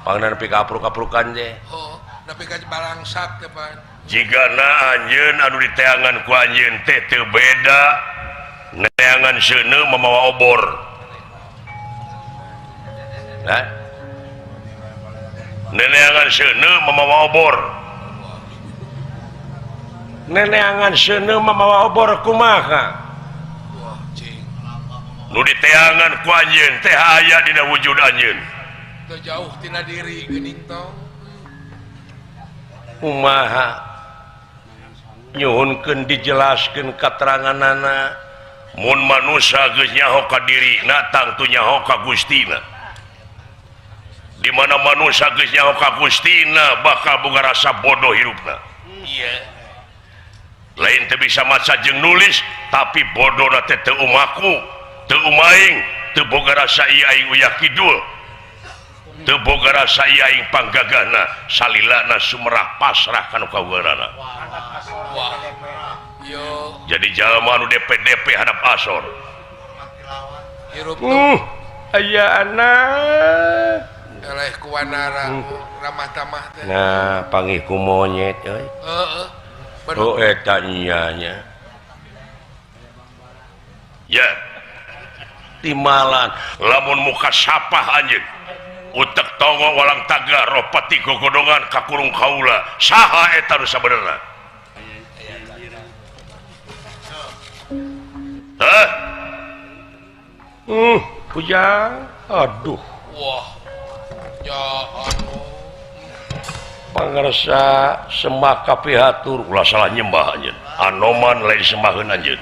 pangna nepi ka apruk-aprukan teh oh nepi ka balangsak teh pan jigana anjeun anu diteangan ku anjeun teh teu beda neangan seuneu mamawa obor nah neneangan seuneu mamawa obor neneangan seuneu mamawa obor kumaha wah cing nu diteangan ku anjeun teh aya dina wujud anjeun teu jauh tina diri geuning tong kumaha nyuhunkeun dijelaskeun kateranganana mun manusa geus nyaho ka dirina tangtu nyaho ka Gustina di mana manusa geus nyaho ka Gustina bakal boga rasa bodoh hirupna ieu lain teu bisa maca jeung nulis tapi bodona teh teu umaku teu umaing teu boga rasa ieu aing uyah kidul teu boga rasa ieu aing panggagahna salilana sumerah pasrah kana kaweurana wah ieu jadi jalma anu DP-DP hadap asor hirup aya anak eleh ku wanara ramah tamah teh nah pangih ku monyet euy heeh Oh eta nya nya. Ya. Timalan lamun muka sapah anjeun. Utek tongo walang taga ropati gogodongan kakurung kaula. Saha eta nu sabenerna? Hah? Ujang. Aduh. Wah. Ya anu. Pangersa sembah kapihatur ulah salah nyembah anjeun. Anoman lain sembaheun anjeun.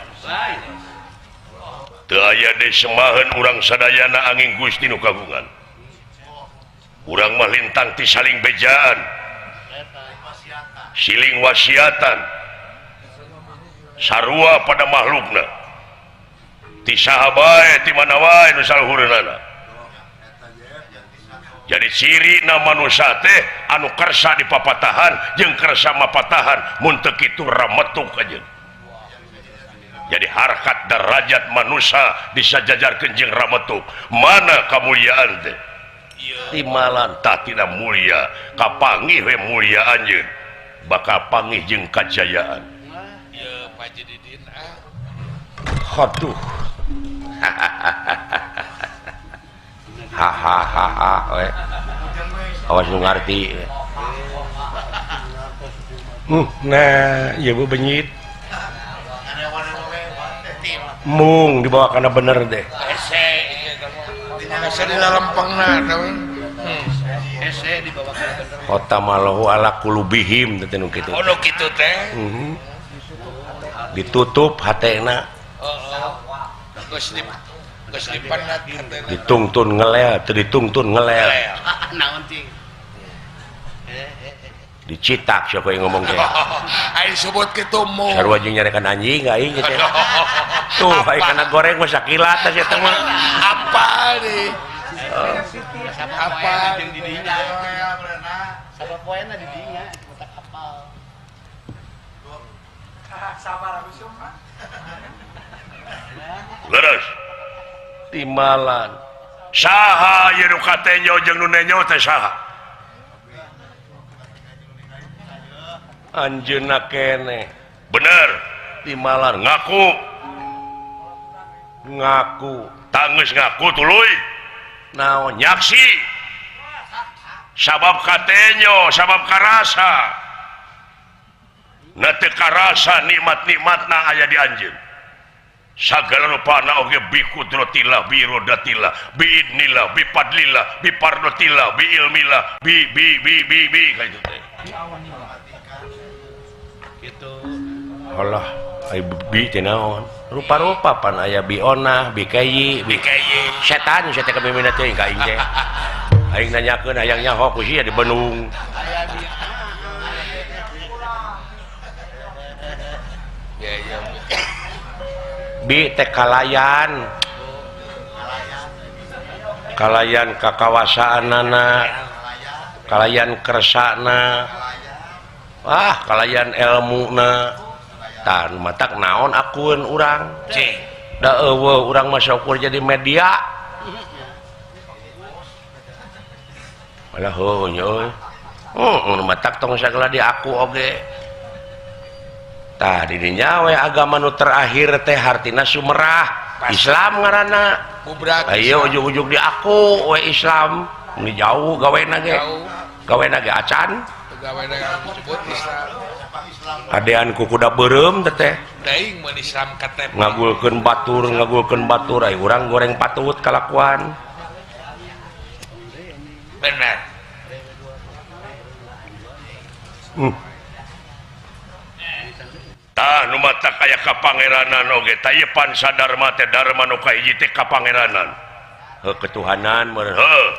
Teu aya deui sembaheun urang sadayana angin Gusti nu kagungan. Urang mah lintang ti saling bejaan. Siling wasiatan. Sarua pada makhlukna. Ti saha bae ti mana wae nu saluhureunana. Jadi ciri na manusia teh anu kersa dipapatahan jeung kersa mapatahan mun teu kitu rametuk aja. Jadi harkat derajat manusia disajajarkeun jeung rametuk. Mana kamuliaan teh? Timalan tah tina mulia, kapanggih we mulia anjeun, bakal panggih jeung kajayaan. Ieu Pak Jididin ah. Aduh. Hahaha we. Awas nu ngarti. Nah, ieu bu benyit. Mung dibawa kana bener deh. Hese hese di lalempengna teh. Hese dibawa kana bener. Khatamallahu ala qulubihim teh nu kitu. Oh nu kitu teh. Ditutup hatena. Heeh. Geus dipenat hatena. Ditungtun ngelel, teu ditungtun ngelel. Naon cing? Dicitak siapa yang ngomong teh. Aing sebut kitu mung. Sarua jeung nyarekan anjing aing teh. Tuh, aing kana goreng mah sakilat teh eta mah. Apa nih? Apa jeung di dinya? Sabab poena di dinya otak apal. Sabar aku mah. Leres. Timalan. Saha ieu nu katenyo jeung nu nenyo teh saha? Anjeunna keneh. Bener. Timalan ngaku. Ngaku. Tanggeus ngaku tuluy. Naon nyaksi. Sabab katenyo, sabab karasa. Na teu karasa nikmat-nikmatna aya di anjeun. Sagala rupana oge bi kudratillah bi irodatillah bi idnillah bi fadlillah bi pardotillah bi ilmillah bi bi bi bi bi ka itu teh. Gitu. Alah, ai bi teh naon? Rupa-rupa pan aya bi onah, bi kayi, bi kayi. Setan sia teh kabimina teh ka aing teh. Aing nanyakeun hayang nyaho ku sia di Bandung. Ya ya. Bi teh kalayan. Kalayan kakawasaanana, kalayan kersana. Wah, kalayan elmuna. Tah nu matak naon akueun urang? Cing. Da eueuh urang mah syukur jadi media. Malah heuh nya euy. Nu matak tong sagala di aku oge. Tah di dinya we agama nu terakhir teh hartina sumerah. Islam ngaranna. Ayo ujug-ujug di aku we Islam. Ini jauh gawena ge. Gawena ge acan. Gawena disebut Islam. Adean ku kuda beureum teh. Teuing mun Islam KTP. Ngagulkeun batur, ai urang goreng patut kalakuan. Benar. Tah nu matak aya kapangeranan oge tah ieu pansa dharma teh dharma nu kahiji teh kapangeranan. Heuh ketuhanan meureun. Heuh.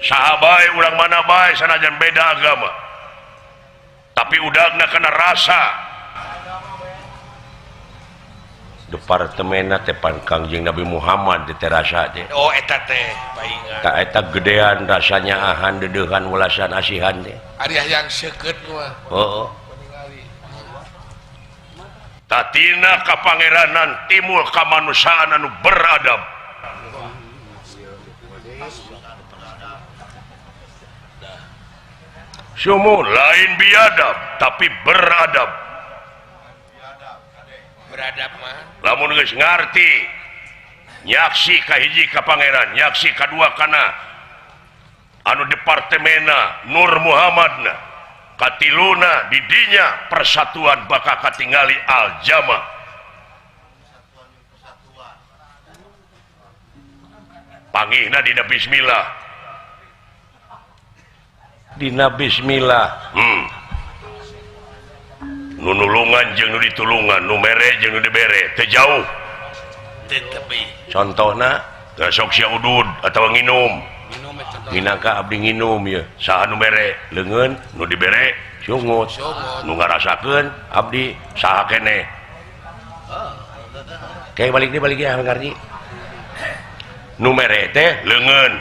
Saha bae urang mana bae sanajan beda agama. Tapi udagna kana rasa. Departemenna teh pan Kangjeng Nabi Muhammad teh rasa teh. Oh eta teh paingan. Tah eta gedean rasanya ahan deudeuhan welasan asihan teh. Ari hayang seukeut mah. Heeh. Tatina kapangeranan timul kamanusiaan anu beradab. Sumun lain biadab tapi beradab. Beradab mah. Lamun geus ngarti nyaksi ka hiji ka pangeran, nyaksi kadua kana anu departemena Nur Muhammadna, katiluna di dinya persatuan bakal katingali al-jama. Pangihna dina bismillah. Dina bismillah. Nu nulungan jeung nu ditulungan, nu mere jeung nu dibere, teu jauh. Teu tepi. Contohna sok sia udud atawa nginum. Minangka abdi nginum ye. Saha nu mere? Leungeun, nu dibere sungut. Nu ngarasakeun abdi saha keneh. Kayak balik deui ah ngarti. Nu mere teh leungeun.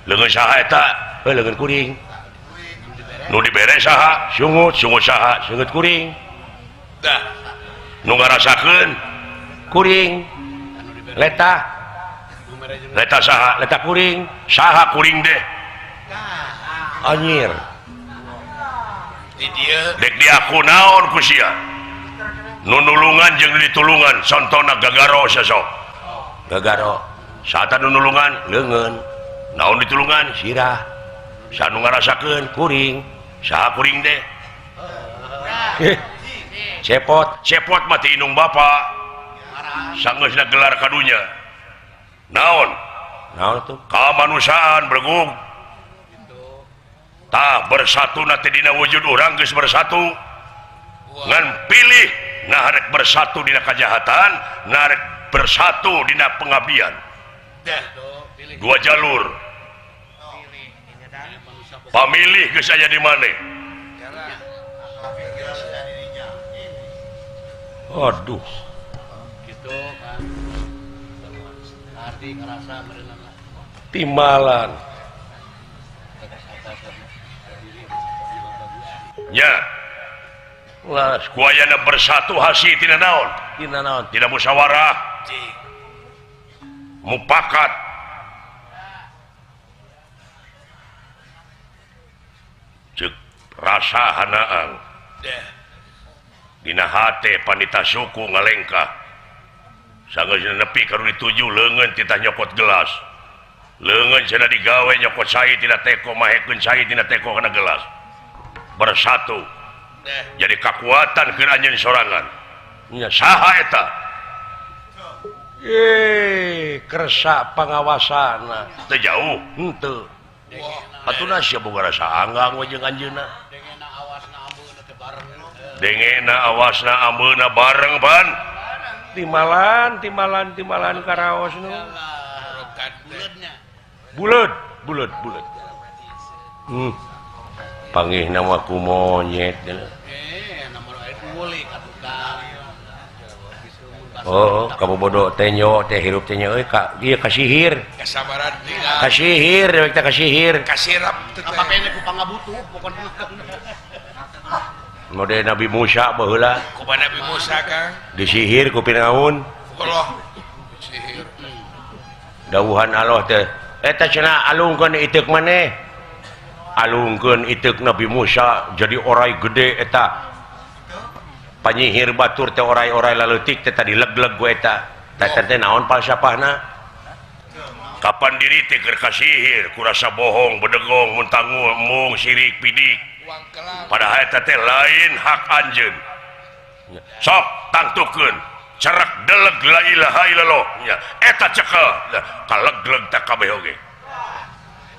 Leungeun saha eta? Heuh leungeun kuring. Nu dibere saha? Sungut, sungut saha? Sungut kuring. Dah. Nu ngarasakeun kuring. Letah. Letah saha? Letah kuring. Saha kuring deh? Anjir. Di dieu dek diaku naon ku sia? Nu nulungan jeung ditulungan, contona gagaro sosok. Gagaro. Saha nu nulungan? Leungeun. Naon ditulungan? Sirah. Saha nu ngarasakeun? Kuring. Saha kuring deh? Cepot, cepot mati inung bapa. Sanggeusna gelar kadunya. Naon? Naon tuh? Kamanusiaan bergung. Tah bersatu na teh dina wujud urang geus bersatu. Ngan pilih nah rek bersatu dina kajahatan, nah rek bersatu dina pengabdian. Dua jalur. Pamilih geus aya di maneh. Aduh. Gitu kan. Arti ngerasa timbalan. Ya. Lah, kuayana bersatu hasil tina naon? Tina naon? Tidak musyawarah. Mupakat. Cek rasa hanaang. Dina hate panita suku ngalengkah. Sanggeus nepi ka dituju leungeun titah nyokot gelas. Leungeun cenah digawe nyokot cai tina teko mahekeun cai tina teko kana gelas. Bersatu. Jadi kekuatan keur anjeun sorangan. Nya saha eta? Kersa pangawasana. Teu jauh, henteu. Atuh sia boga rasa anggang we jeung anjeunna. Dengena awasna ambeuna bareng pan. Timbalan timbalan karaos nu. Buleud, buleud, buleud. Pangihna mah ku monyet. Oh, kamu bodoh tenyo teh hirup tenyo euy ka ieu kasihir. Kasabaran kasihir dewek teh kasihir. Kasirap teh. Apa pene ku pangabutuh pokona. Mode Nabi Musa baheula. Kumaha Nabi Musa Kang? Disihir ku Firaun. Allah sihir. Dawuhan Allah teh eta cenah alungkeun iteuk maneh. Alungkeun iteuk Nabi Musa jadi orai gede eta. Panyihir batur teh orai-orai laleutik teh tadi leg-leg ku eta. Teh teh naon falsafahna? Kapan diri teh keur kasihir, ku rasa bohong, bedegong, muntangul, mung, sirik, pidik. Padahal eta teh lain hak anjeun. Sok tangtukeun, cerak deleg la ilaha illallah nya. Eta cekel, kalegleg teh kabeh oge.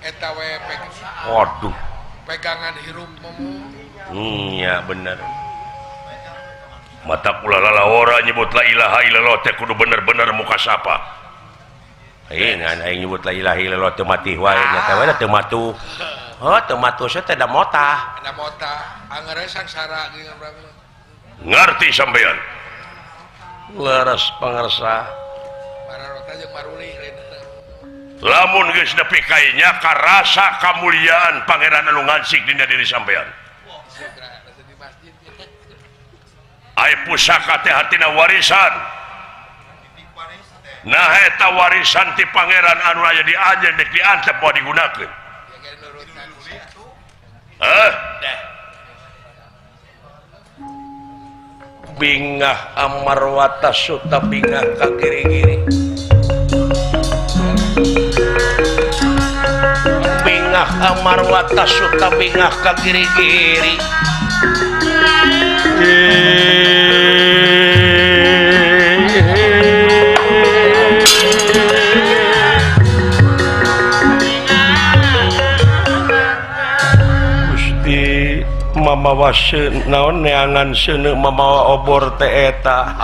Eta we waduh. Pegangan hirup momu. Nya bener. Mata pula lalawara nyebut la ilaha illallah teh kudu bener-bener muka sapa. Aing aing nyebut la ilaha illallah teu mati wae nya teh we teu matuh. Heuh teu matuh teh da motah. Da motah, angeur sangsara jeung ngarti sampean. Leres pangersa. Mararota jeung maruli Lamun geus nepi ka nya karasa kamuliaan pangeran anu ngansik dina diri sampean. Ai pusaka teh hartina warisan. Nah eta warisan ti pangeran anu aya di anjeun dek diantep moal digunakeun. Hah? Bingah Amarwata Suta bingah ka giri-giri. Bingah Amarwata Suta bingah ka giri-giri. Gusti mamawa naon neangan seuneu mamawa obor teh eta.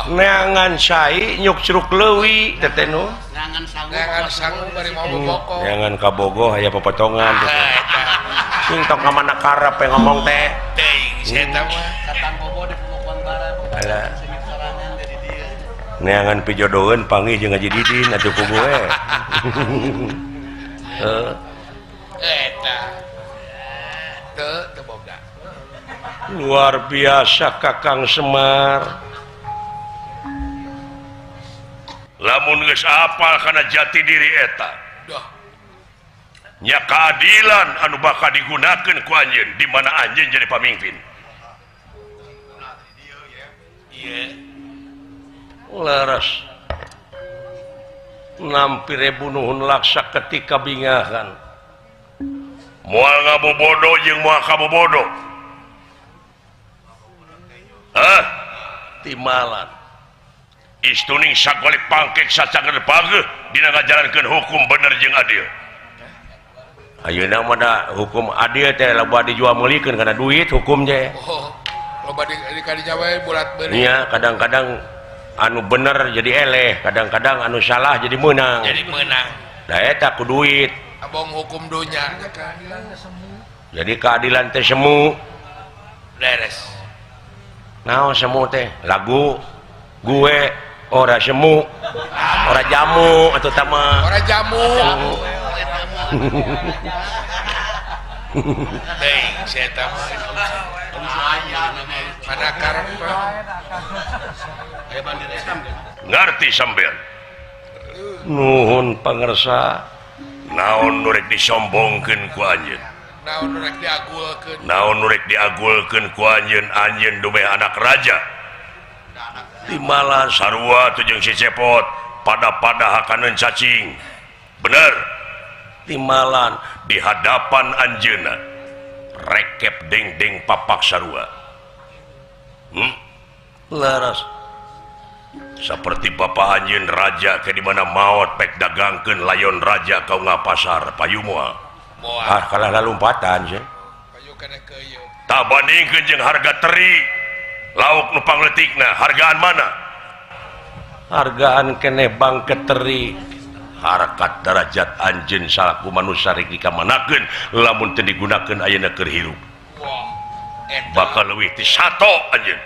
Neangan sai nyuk curug leuwi teh teh nu. Neangan sangu bari mau boboko. Neangan ka Bogo aya popotongan teh. Sing tok ka mana karep ngomong teh. Teuing si eta mah. Katang Bogo di Pulukuan Barat. Alah. Neangan pijodoheun panggih jeung Haji Didin atuh ku gue. Heuh. Eta. Teu teu boga. Luar biasa Kakang Semar. Lamun geus apal kana jati diri eta. Duh. Nya keadilan anu bakal digunakeun ku anjeun di mana anjeun jadi pamimpin. Ieu. Leres. Nampi rebu nuhun laksa ketika bingahan. Moal ngabobodo jeung moal kabobodo. Hah? Timalan. Istuning sagolik pangkek sacager pageuh dina ngajalankeun hukum bener jeung adil. Ayeuna mah da hukum adil teh loba dijual meulikeun kana duit hukum teh. Oh, loba di kadinya we bulat beureum. Nya kadang-kadang anu bener jadi eleh, kadang-kadang anu salah jadi meunang. Jadi meunang. Da eta ku duit. Abong hukum dunya. Jadi keadilan teh semu. Beres. Naon semu teh? Lagu gue ora semu, ora jamu atau tama. Ora jamu. Teuing si eta mah. Mana karep. Ngarti sampean. Nuhun pangersa. Naon nu rek disombongkeun ku anjeun? Naon nu rek diagulkeun? Naon nu rek diagulkeun ku anjeun? Anjeun dumeh anak raja. Timalan sarua tuh jeung si Cepot pada-pada hakaneun cacing. Bener. Timalan di hadapan anjeunna rekep deng-deng papak sarua. Leres. Seperti bapak anjeun raja ke di mana maot pek dagangkeun layon raja kau ngapasar payu moal. Ah kalah lalumpatan sih. Payu kana keuyeuh. Tah bandingkeun jeung harga teri lauk nu pangletikna hargaan mana? Hargaan keneh bangke teri. Harkat derajat anjeun salaku manusia rek dikamanakeun lamun teu digunakeun ayeuna keur hirup. Bakal leuwih ti sato anjeun.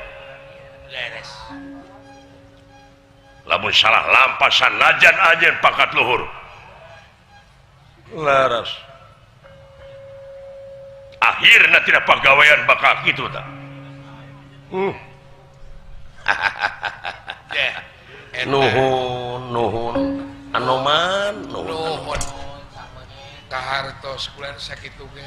Leres. Lamun salah lampasan najan anjeun pangkat luhur. Leres. Akhirna tidak pagawean bakal kitu tah. Nuhun nuhun Anoman nuhun. Kahartos bulan sakitu ge.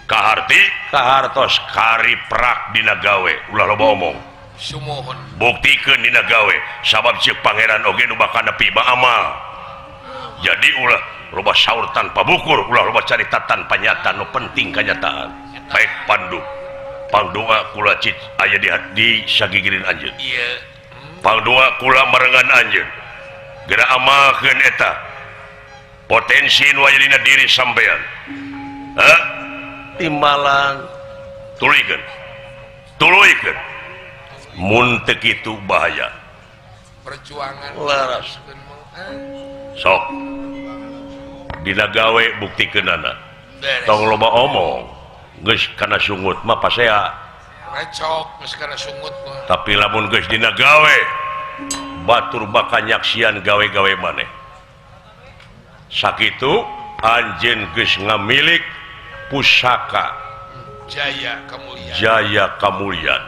Kaharti kahartos kari prak dina gawe ulah loba omong. Sumuhun. Buktikeun dina gawe sabab ceuk pangeran oge nu bakal nepi mah amal. Jadi ulah loba saur tanpa bukur, ulah loba carita tanpa nyata, nu penting kanyataan. Baik pandu. Pangdoa kula cit aya di sagigireun anjeun. Ieu. Pangdoa kula marengan anjeun. Geura amalkeun eta. Potensi nu aya dina diri sampean. Hah? Timbalan tuluykeun. Tuluykeun. Mun teu kitu bahaya. Perjuangan leres. Sok. Dina gawe buktikeunana. Tong loba omong. Geus kana sungut mah pasea. Recok geus kana sungut mah. Tapi lamun geus dina gawe batur bakal nyaksian gawe-gawe maneh. Sakitu anjeun geus ngamilik pusaka Jaya Kamulyan. Jaya Kamulyan.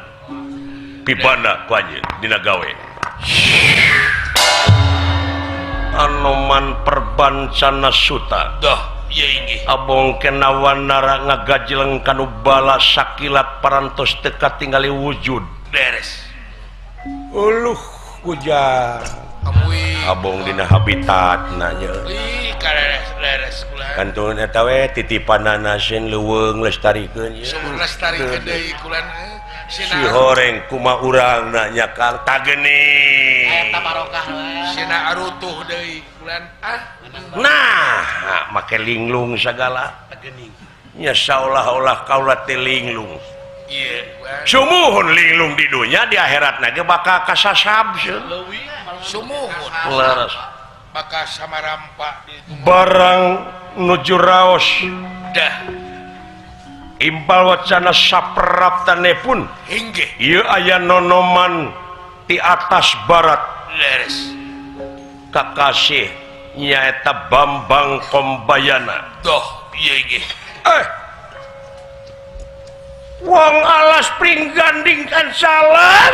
Pibana ku anjeun dina gawe. Anoman Perbancana Suta. Dah, ieu inggih. Abong kena wanara ngagajleng kanu bala sakilat parantos teu katingali wujud. Beres. Uluh ujang. Abong dina habitat nanya. Ih, kareres-leres kula. Kantun eta we titipanana sieun leuweung lestarikeun ieu. Sumur lestarikeun deui kulan. Si horeng kuma urang nanya Kang tageni. Eta barokah we. Sina arutuh deui kulan ah. Nah, make linglung sagala. Tageni. Nya saolah-olah kaula teh linglung. Ieu sumuhun linglung di dunya di akhirat ge bakal kasasab sieun. Sumuhun. Leres. Bakal samarampa di barang nuju raos. Dah. Impal wacana sapraptane pun inggih ieu aya nonoman di atas barat. Leres. Kakasih nyaeta Bambang Kombayana. Doh, ieu inggih. Wong alas pringganding kan salah.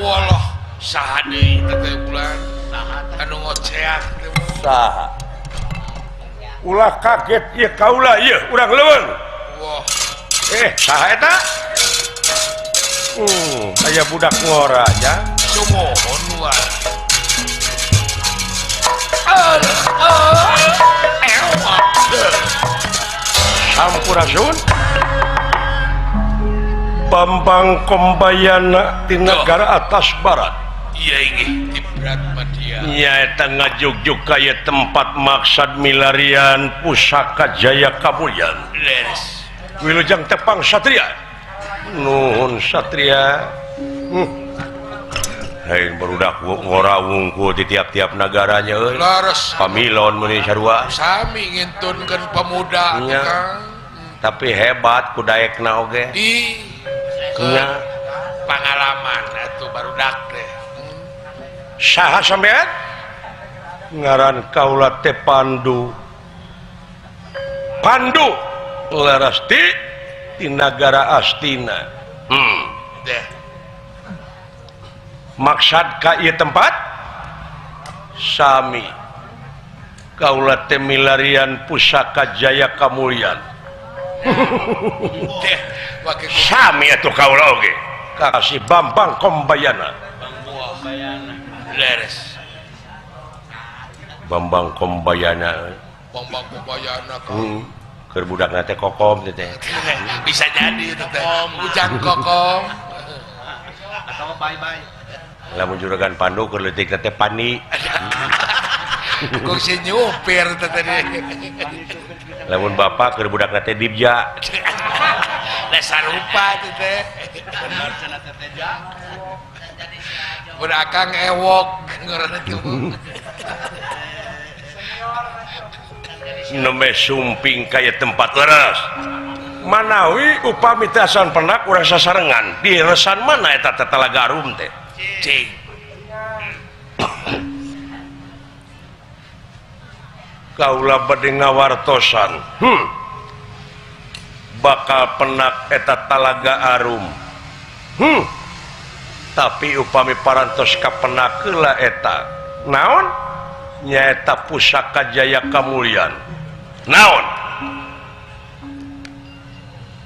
Walah, saha deui teh bulan? Anu ngoceak teh. Saha? Ulah kaget ieu kaula ieu urang leuweung. Wah. Saha eta? Aya budak ngora nya. Sumuhun wae. Sampurasun. Bambang Kombayana di negara atas barat. Iya inggih di Berat Madya. Nyaeta ngajugjug kaya tempat maksad milarian pusaka Jaya Kamulyan. Leres. Wilujeng tepang satria. Nuhun satria. Hei barudak ngora wungkul di tiap-tiap nagaranya euy. Leres. Pamilon meuni sarua. Sami ngintunkeun pemuda nya. Kang. Tapi hebat ku daekna oge. Di nya pengalaman atuh barudak teh. Saha sampean? Ngaran kaula teh Pandu. Pandu leres di nagara Astina. Deh. Maksad ka ieu tempat? Sami. Kaula teh milarian pusaka Jaya Kamulyan. Deh, wakil sami atuh kaula oge. Kasih Bambang Kombayana. Leres. Bambang Kombayana. Bambang Kombayana Kang. Keur budakna teh kokom teh. Bisa jadi teh. Ujang kokom. Atau bye-bye. Lamun juragan Pandu keur leutik teh pani. Kungsi nyupir teh tadi. Lamun bapak keur budakna teh dibja. Lah sarupa teh teh. Bener cenah teh teh. Mun akang ewok ngaranna teh. Nembe sumping kaya tempat leres. Manawi upami teh asan penak urang sasarengan di resan mana eta teh Talaga Arum teh. Cing. Kaula bade ngawartosan. Bakal penak eta Talaga Arum. Tapi upami parantos kapenak heula eta. Naon? Nyaeta pusaka Jaya Kamulyan. Naon?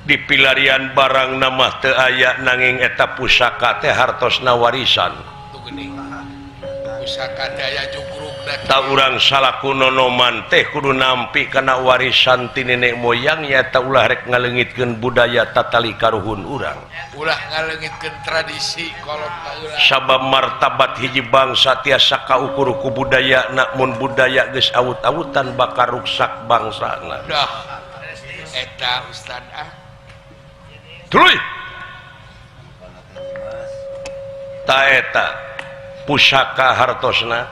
Di pilarian barang nama teu aya nanging eta pusaka teh hartosna warisan. Tuh geuning. Pusaka teh aya jugrugna. Ta urang salaku nonoman teh kudu nampi kana warisan ti nenek moyang nyaeta ulah rek ngaleungitkeun budaya tatali karuhun urang. Ulah ngaleungitkeun tradisi kolot baheula. Sabab martabat hiji bangsa tiasa kaukur ku budayana, mun budaya geus awut-awutan bakal ruksak bangsana. Dah. Eta ustad ah. Tuluy. Ta eta pusaka hartosna,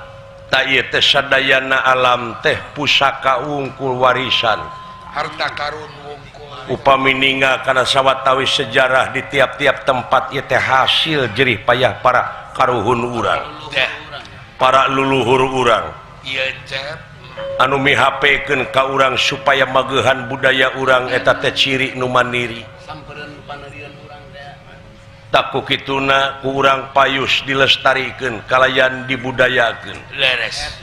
ta ieu teh sadayana alam teh pusaka wungkul warisan. Harta karun wungkul. Upami ningal kana sawatawis sejarah di tiap-tiap tempat ieu teh hasil jerih payah para karuhun urang. Deh. Para luluhur urang. Ieu cep. Anu mihapekeun ka urang supaya magehan budaya urang eta teh ciri nu mandiri. Sampereun panerian urang teh. Taku kituna ku urang payus dilestarikeun kalayan dibudayakeun. Leres.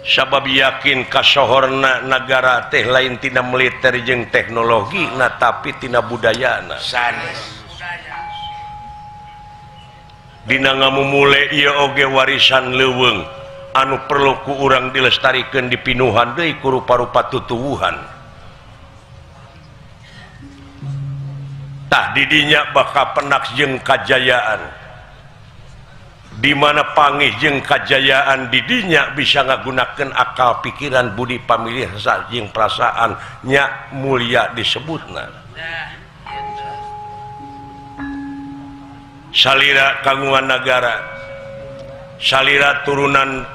Sabab yakin kasohorna nagara teh lain tina militer jeung teknologi na tapi tina budayana. Sanes. Dina ngamumule ieu oge warisan leuweung anu perlu ku urang dilestarikeun dipinuhan deui ku rupa-rupa tutuwuhan. Tah didinya bakal penak jeung kajayaan. Di mana pangih jeung kajayaan didinya bisa ngagunakeun akal pikiran budi pamilih jeung perasaan nya mulia disebutna. Salira kagungan nagara, salira turunan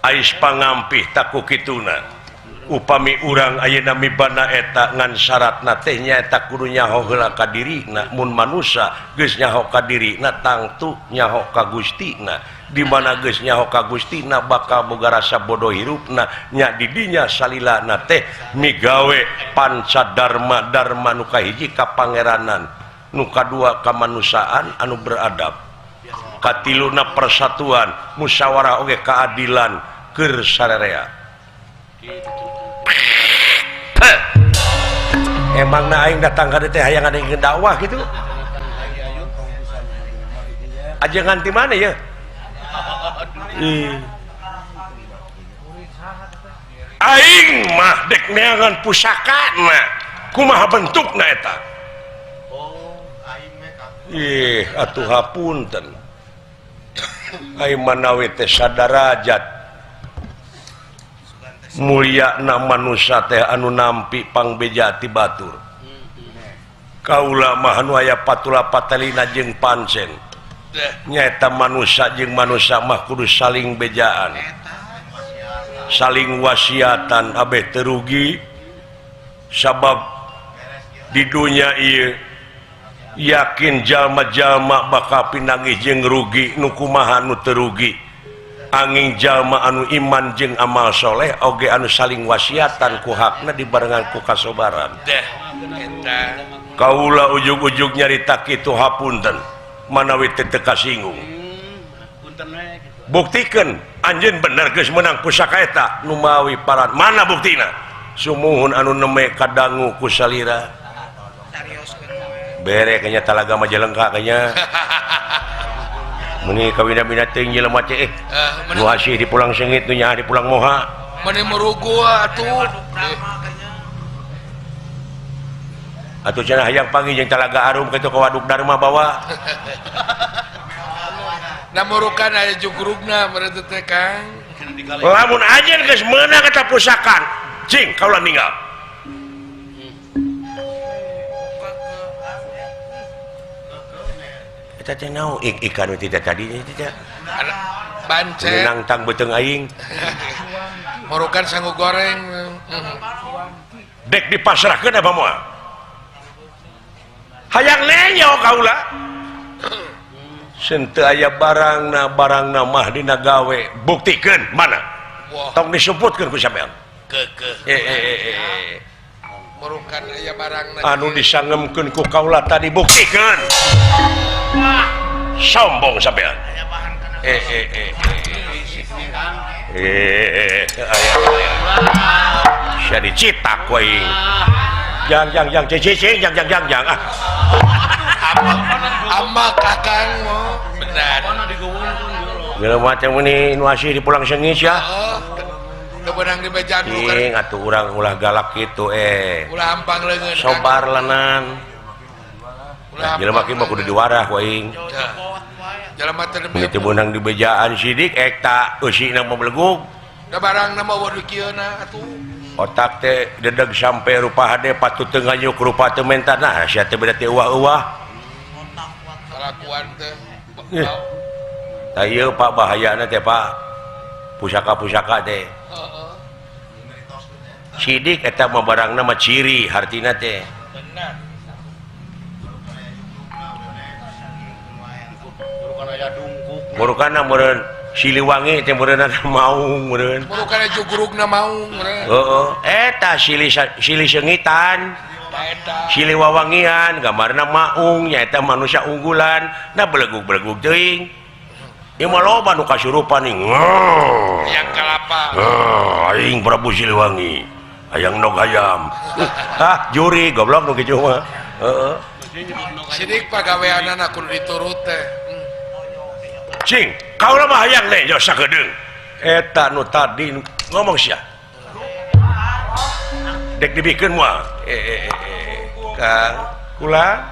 ais pangampih taku kituna. Upami urang ayeuna mibana eta ngan syaratna teh nyaeta kudu nyaho heula ka dirina, mun manusa geus nyaho ka dirina tangtu nyaho ka Gustina. Di mana geus nyaho ka Gustina bakal boga rasa bodoh hirupna nya didinya salilana teh migawe panca dharma dharma nu kahiji ka pangeranan, nu kadua kamanusiaan anu beradab, katiluna persatuan, musyawarah oge keadilan keur sarerea. Emang na aing datang ka teh hayang ada yang dakwah gitu. Aja nganti mana ya? Aing mah dek neangan pusakana. Kumaha bentukna eta? Ih, atuh hapunten. Aing manawi teh sadarajat mulia na manusia teh anu nampi pangbeja ti batur. Kaula mah anu aya patula patalina jeung pancen. Nyaeta manusia jeung manusia mah kudu saling bejaan. Saling wasiatan abeh teu rugi sabab di dunya ieu yakin jalma-jalma bakal pinanggih jeung rugi nu kumaha nu teu rugi. Angin jalma anu iman jeung amal soleh oge anu saling wasiatan ku hakna dibarengan ku kasobaran. Kaula ujug-ujug nyarita kitu hapunten manawi teu teu kasinggung. Buktikeun anjeun bener geus meunang pusaka eta numawi paran. Mana buktina? Sumuhun anu neme kadangu ku salira. Bere kayaknya talaga Majalengka kayaknya. Meni kawina-wina teuing jelema teh nu hasih di pulang sengit nu nyaah di pulang moha. Meni murugu atuh. Atuh cenah hayang panggih jeung Talaga Arum kitu ka Waduk Dharma bawa. Na murukan aya jugrugna meureun teh Kang. Lamun anjeun geus meunang eta pusakan, cing kaula ninggal. Eta teh naon ikan teh tadi teh bancet nangtang beuteung aing. Murukan sangu goreng. Dek dipasrahkeun apa moal? Hayang nenyo kaula. Senteu aya barangna barangna mah dina gawe buktikeun mana? Tong disebutkeun ku sampean. Keukeuh. Murukan aya barangna anu disangemkeun ku kaula tadi buktikeun. Sombong sampean. Sia dicitak ku aing. Jang jang jang cicing jang jang jang jang ah. Ama kakang mo benar. Jelema teh meuni nu asih di pulang sengis ya. Teu beunang dibejaan cing atuh urang ulah galak kitu Ulah hampang leungeun. Sobar lanan. Jelema kieu mah kudu diwarah ku aing. Jelema teh teu beunang dibejaan sidik eta eusina mah belegug. Da barangna mah waduh kieuna atuh. Otak teh dedeg sampai rupa hade patut teu nganyuk rupa teu menta nah sia teh beda teh uah-uah. Kalakuan teh. Tah ieu Pak bahayana teh Pak. Pusaka-pusaka teh. Heeh. Sidik eta mah barangna mah ciri hartina teh. Benar. Murukana meureun Siliwangi teh meureunna maung meureun. Murukana jugurugna maung meureun. Heeh, eta silih sengitan. Silih wawangian gambarna maung nyaeta manusia unggulan, na belegug-belegug teuing. Ieu mah loba nu kasurupan nih. Yang kalapa. Aing Prabu Siliwangi. Hayang nog hayam. Hah, juri goblok nu kitu mah. Heeh. Sidik pagaweanana kudu diturut teh. Cing, kaula mah hayang teh jo sakedeung. Eta nu tadi ngomong sia. Dek dibikeun moal. Kang, kula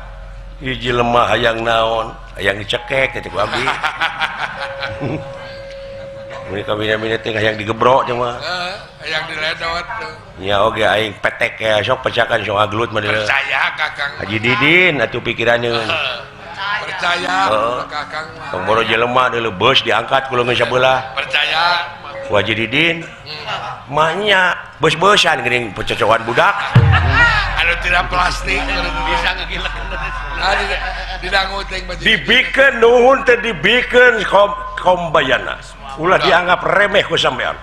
hiji lemah hayang naon, hayang dicekek teh ku abdi. Mun kabina-bina teh hayang digebrok teh mah. Heeh, hayang diledot. Nya oge aing petek ya sok pecakan sok agelut mah. Percaya Kakang. Haji Didin atuh pikirannya. Percaya Kakang mah. Tong boro jelema deuleu beus diangkat ku leungeun sabelah. Percaya. Ku Haji Didin. Maknya beus-beusan geuning pecocokan budak. Anu tidak plastik bisa ngegilek. Dibikeun nuhun teh dibikeun kombayana. Ulah dianggap remeh ku sampean.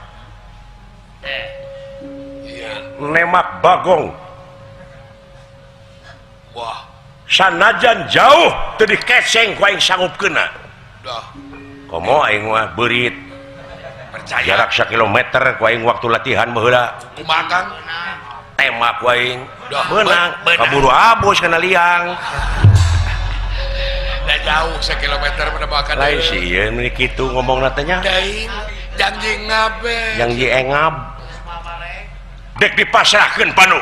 Nemak bagong. Wah. Sanajan jauh teu dikeceng ku aing sanggup keuna. Komo aing mah beurit. Percaya. Jarak sakilometer ku aing waktu latihan baheula. Kumaha Kang? Tembak ku aing. Beunang, kaburu abus kana liang. Da jauh sakilometer mah makan. Lain sih ieu meni kitu ngomongna teh nya. Teuing janji ngabe. Janji engab. Dek dipasrahkeun panu.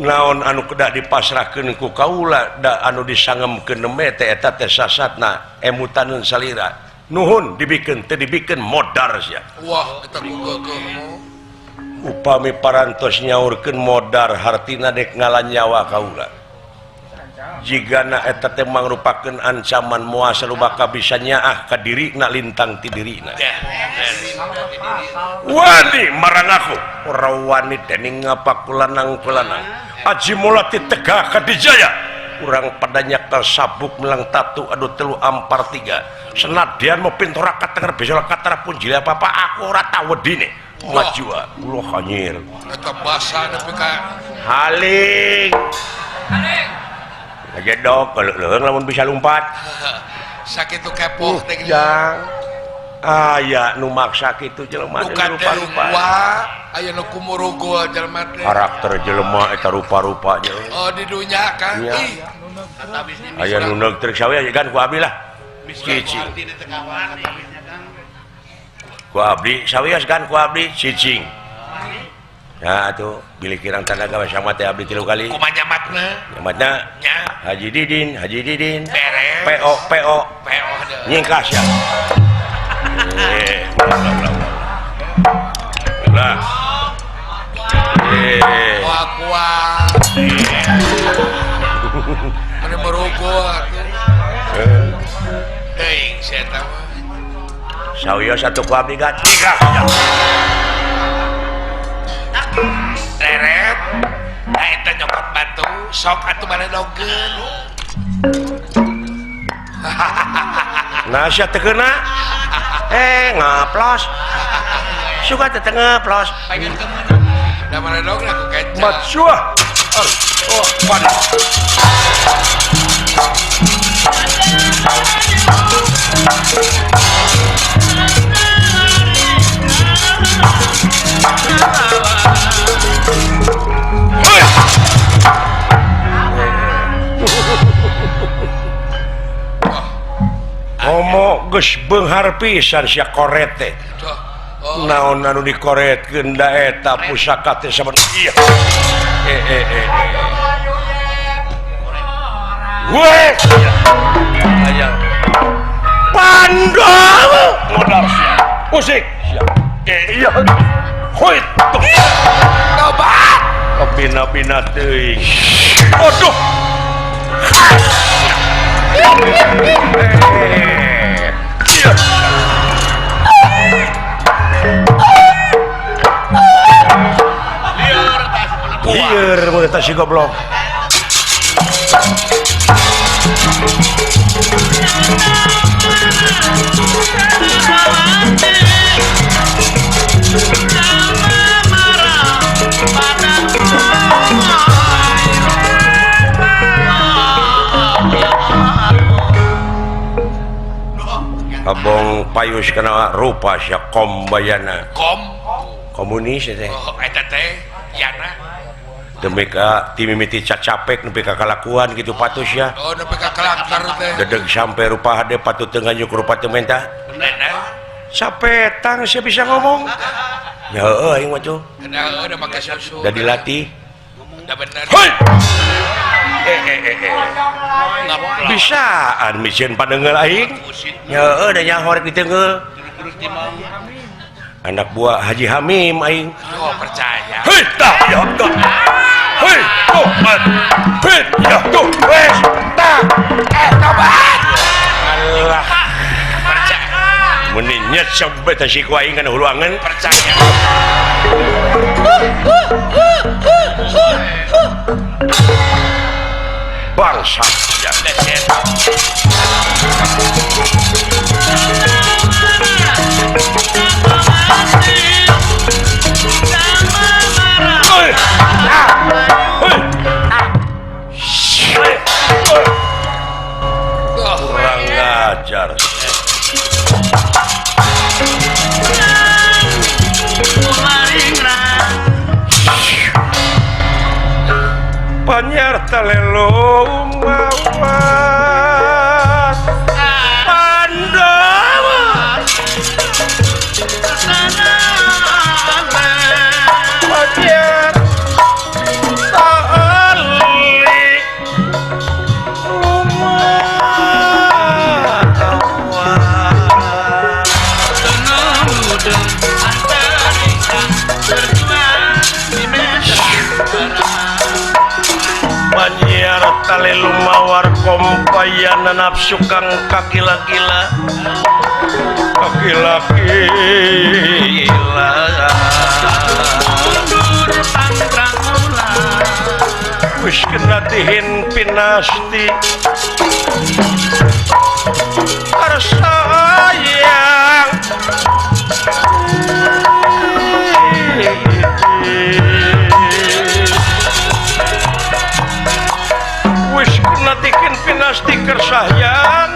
Naon anu kedah dipasrahkeun ku kaula da anu disangemkeun neme teh eta teh sasatna emutaneun salira. Nuhun dibikeun teu dibikeun modar sia. Wah, eta ku geugeuh. Upami parantos nyaurkeun modar hartina dek ngalan nyawa kaula. Jigana eta teh mangrupakeun ancaman moal salubaka bisa nyaah ka dirina lintang ti dirina. Wani marang aku ora wani dening ngapakulanang-kulanang. Aji mulati tegah kadijaya. Urang pada nyekel sabuk melang tatu adu telu ampar tiga. Senadyan mau pintora katenger bisa katara punjil apa-apa aku ora tau wedine. Maju ulah anjir. Eta basa nepi ka haling. Haling. Ngajedog leuleung lamun bisa lumpat. Sakitu kepoh teh jang. Aya nu maksa kitu jelema rupa-rupa. Wah, aya nu kumurugul jelema teh. Karakter jelema eta rupa-rupa jeung. Oh, di dunya kan. Ih. Aya nu neug trek sawe kan ku abdi lah. Cicing. Ku abdi sawios kan ku abdi cicing. Nah atuh bilih kirang tanaga sama teh abdi 3 kali. Kumaha nyamatna? Nyamatna nya. Haji Didin, Haji Didin. Beres. PO PO. PO nyingkas ya. Ulah ulah. Ulah. Wah kuat. Mana merugul atuh. Teuing sia eta mah. Sawios atuh ku abdi gat. Tiga. Reret. Da eta nyokot batu, sok atuh baledogeun. Nah sia teu keuna. Ngaplos. Suka teh teu ngaplos. Da baledogna ku keca. Matsua. Oh, panas. Komo geus beunghar pisan sia koret teh. Naon anu dikoretkeun da eta pusaka teh saban ieu. Weh. Aya. Pandang modar sia. Usik sia. Iya. Hoit. Tobat. Pina-pina teuing. Aduh. Lieur mun eta si goblok. Kabong payus kana rupa sia Kombayana. Kom komunis teh. Oh, eta teh yana. Demi ka timimiti cacapek nepi ka kalakuan kitu patus ya. Oh, nepi ka karakter teh. Dedeg sampe rupa hade patut teu nganyuk rupa teu menta. Sapetang sia bisa ngomong. Ya heueuh aing mah tuh. Heeh, udah make susu. Da dilatih. Da bener. Hoi. Bisaan misieun padengeul aing. Ya heueuh da nyaho rek diteungeul. Anak buah Haji Hamim aing. Oh, percaya. Hei, tah ya tah. Hei, tobat. Hei, ya tuh, wes, tah. Tobat. Alah. Percaya. Meni nyecep teh si ku aing kana hulu angen. Percaya. Bangsa ya. Kurang ajar. Panyarta lelo mawas Pandawa Panyarta ali Panyarta lelu mawar kompayana nafsu kang kakila-kila kakila-kila mundur pangkrangula wis kena tihin pinasti karsayang wis kena tihin pinasti kersayang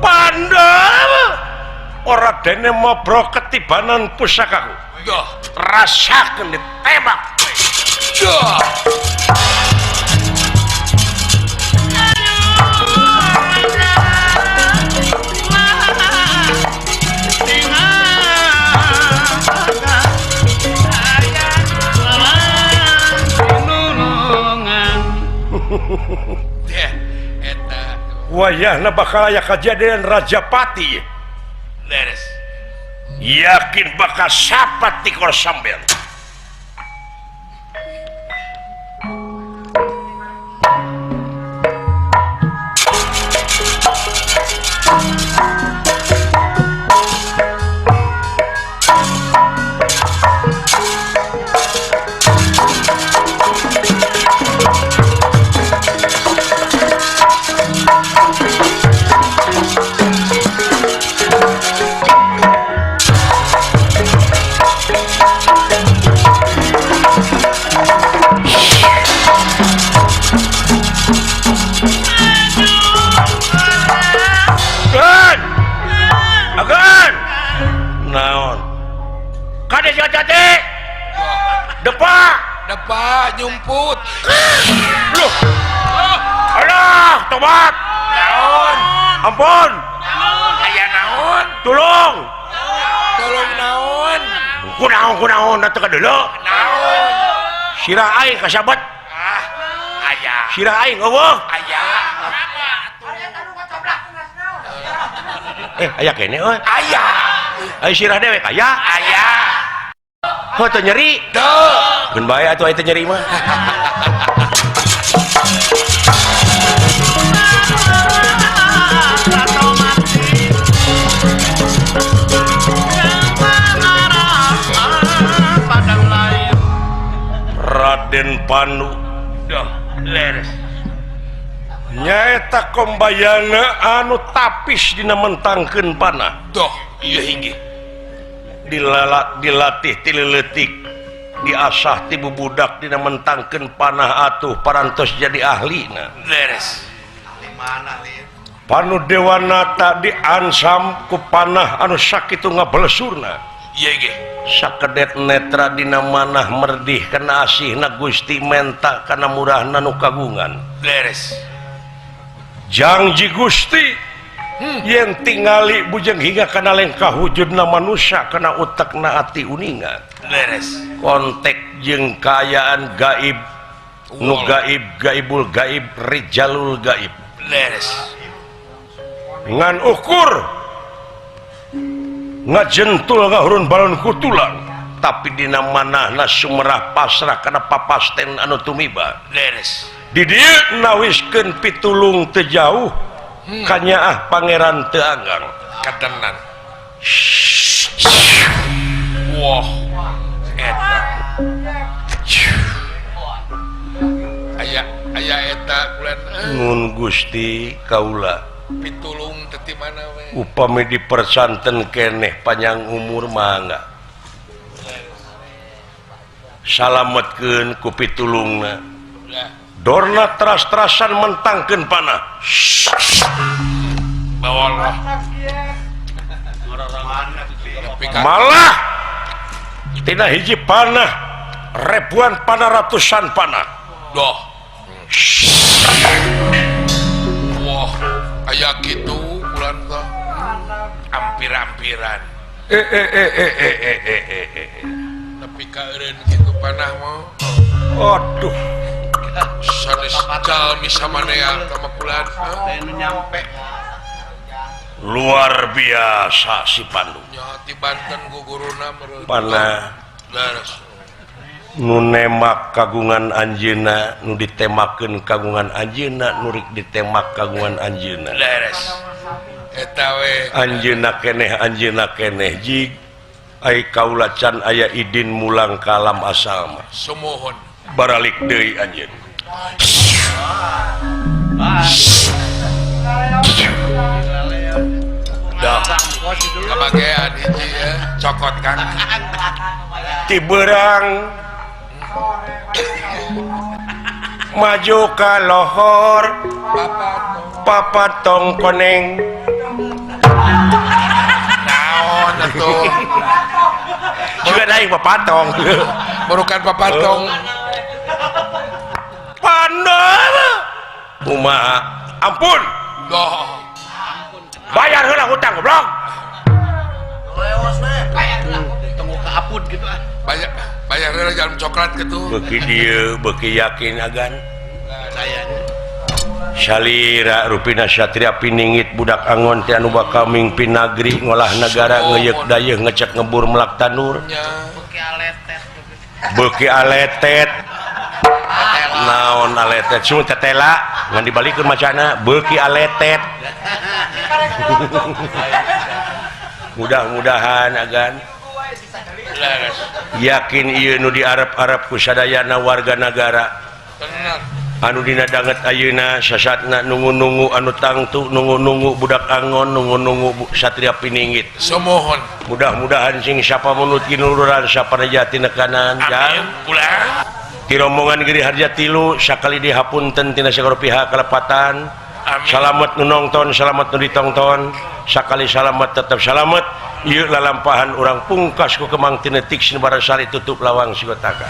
Pandawa ora dene mabro ketibanan pusakaku. Duh, rasakeun ditembak. Duh. Wayahna bakal aya kajadian Rajapati. Leres. Yakin bakal sapat tikor sampean. Depa nyumput. Loh. Alah, tobat. Naon? Ampun. Aya naon? Tolong. Tolong naon? Kunaon atuh ka deuleu. Naon? Sirah aing kasabat. Ah, aya. Sirah aing eueuh. Aya. Aya kene euy. Aya. Aya sirah dewek aya. Aya. Heuh teu nyeri. Teu. Keun bae atuh aya teu nyeri mah. Raden Panu Duh, leres. Nyaeta Kombayana anu tapis dina mentangkeun panah. Duh, ieu hinggih. Dilatih ti leutik Diasah ti bubudak dina mentangkeun panah atuh parantos jadi ahlina. Leres. Panu Dewanata diansam ku panah anu sakitu ngabelesurna. Ieu ge. Sakedet netra dina manah merdih kana asihna Gusti menta kana murahna nu kagungan. Leres. Jangji Gusti yen tingali bujeng hingga kana lengkah wujudna manusia kana utekna ati uninga. Leres. Kontek jeung kaayaan gaib nu gaib gaibul gaib rijalul gaib. Leres. Ngan ukur ngajentul ngahurun balon ku tulang tapi dina manahna sumerah pasrah kana papasten anu tumiba. Leres. Di dieu nawiskeun pitulung teu jauh kanyaah pangeran teu anggang. Katenan. Wah, eta. Aya aya eta kulan. Nun Gusti kaula pitulung teh ti mana we? Upami dipersanten keneh panjang umur mangga. Salametkeun ku pitulungna. Dorna teras-terasan mentangkeun panah. Bawalah. Malah tina hiji panah ribuan panah ratusan panah. Doh. Wah, aya kitu bulan teh. Ampir-ampiran. Nepi ka eureun kitu panah mah. Aduh. Sanes jalmi samanea ka makulan. Teu nyampe. Luar biasa si Pandu. Nya ti Banten ku guruna meureun. Panah. Leres. Nu nemak kagungan anjeunna, nu ditemakeun kagungan anjeunna, nu rik ditemak kagungan anjeunna. Leres. Eta we. Anjeunna keneh jig ai kaula can aya idin mulang ka alam asal mah. Sumuhun. Baralik deui anjeun. Dah. Kabagean hiji ya, cokot kan. Ti beurang maju ka lohor papatong koneng. Naon atuh? Juga daing papatong. Bukan papatong. Pandor. Kumaha? Ampun. Doh. Bayar heula hutang goblok. Leos we. Bayar heula. Tunggu ka apud gitu ah. Bayar bayar heula jalan coklat gitu. Beuki dieu beuki yakin agan. Sayanya. Salira rupina satria piningit budak angon teh anu bakal mingpin nagri ngolah nagara ngeuyeuk dayeuh ngecek ngebur melak tanur. Beuki aletet. Beuki aletet. Naon aletet sung tetela ngan dibalikeun macana beuki aletet. Mudah-mudahan agan yakin ieu nu diarep-arep ku sadayana warga nagara. Anu dina danget ayeuna sasatna nungu-nungu anu tangtu nungu-nungu budak angon nungu-nungu satria piningit. Sumuhun. Mudah-mudahan sing sapa munut kinuluran saparejati nekanan. Amin. Ulah. Ti rombongan Giri Harja tilu sakali dihapunten tina sagala pihak kalepatan. Amin. Salamet nu nongton, salamet nu ditongton, sakali salamet tetep salamet. Ieu lalampahan urang pungkas ku Kemang tinetik sinebara sari tutup lawang sigotaka.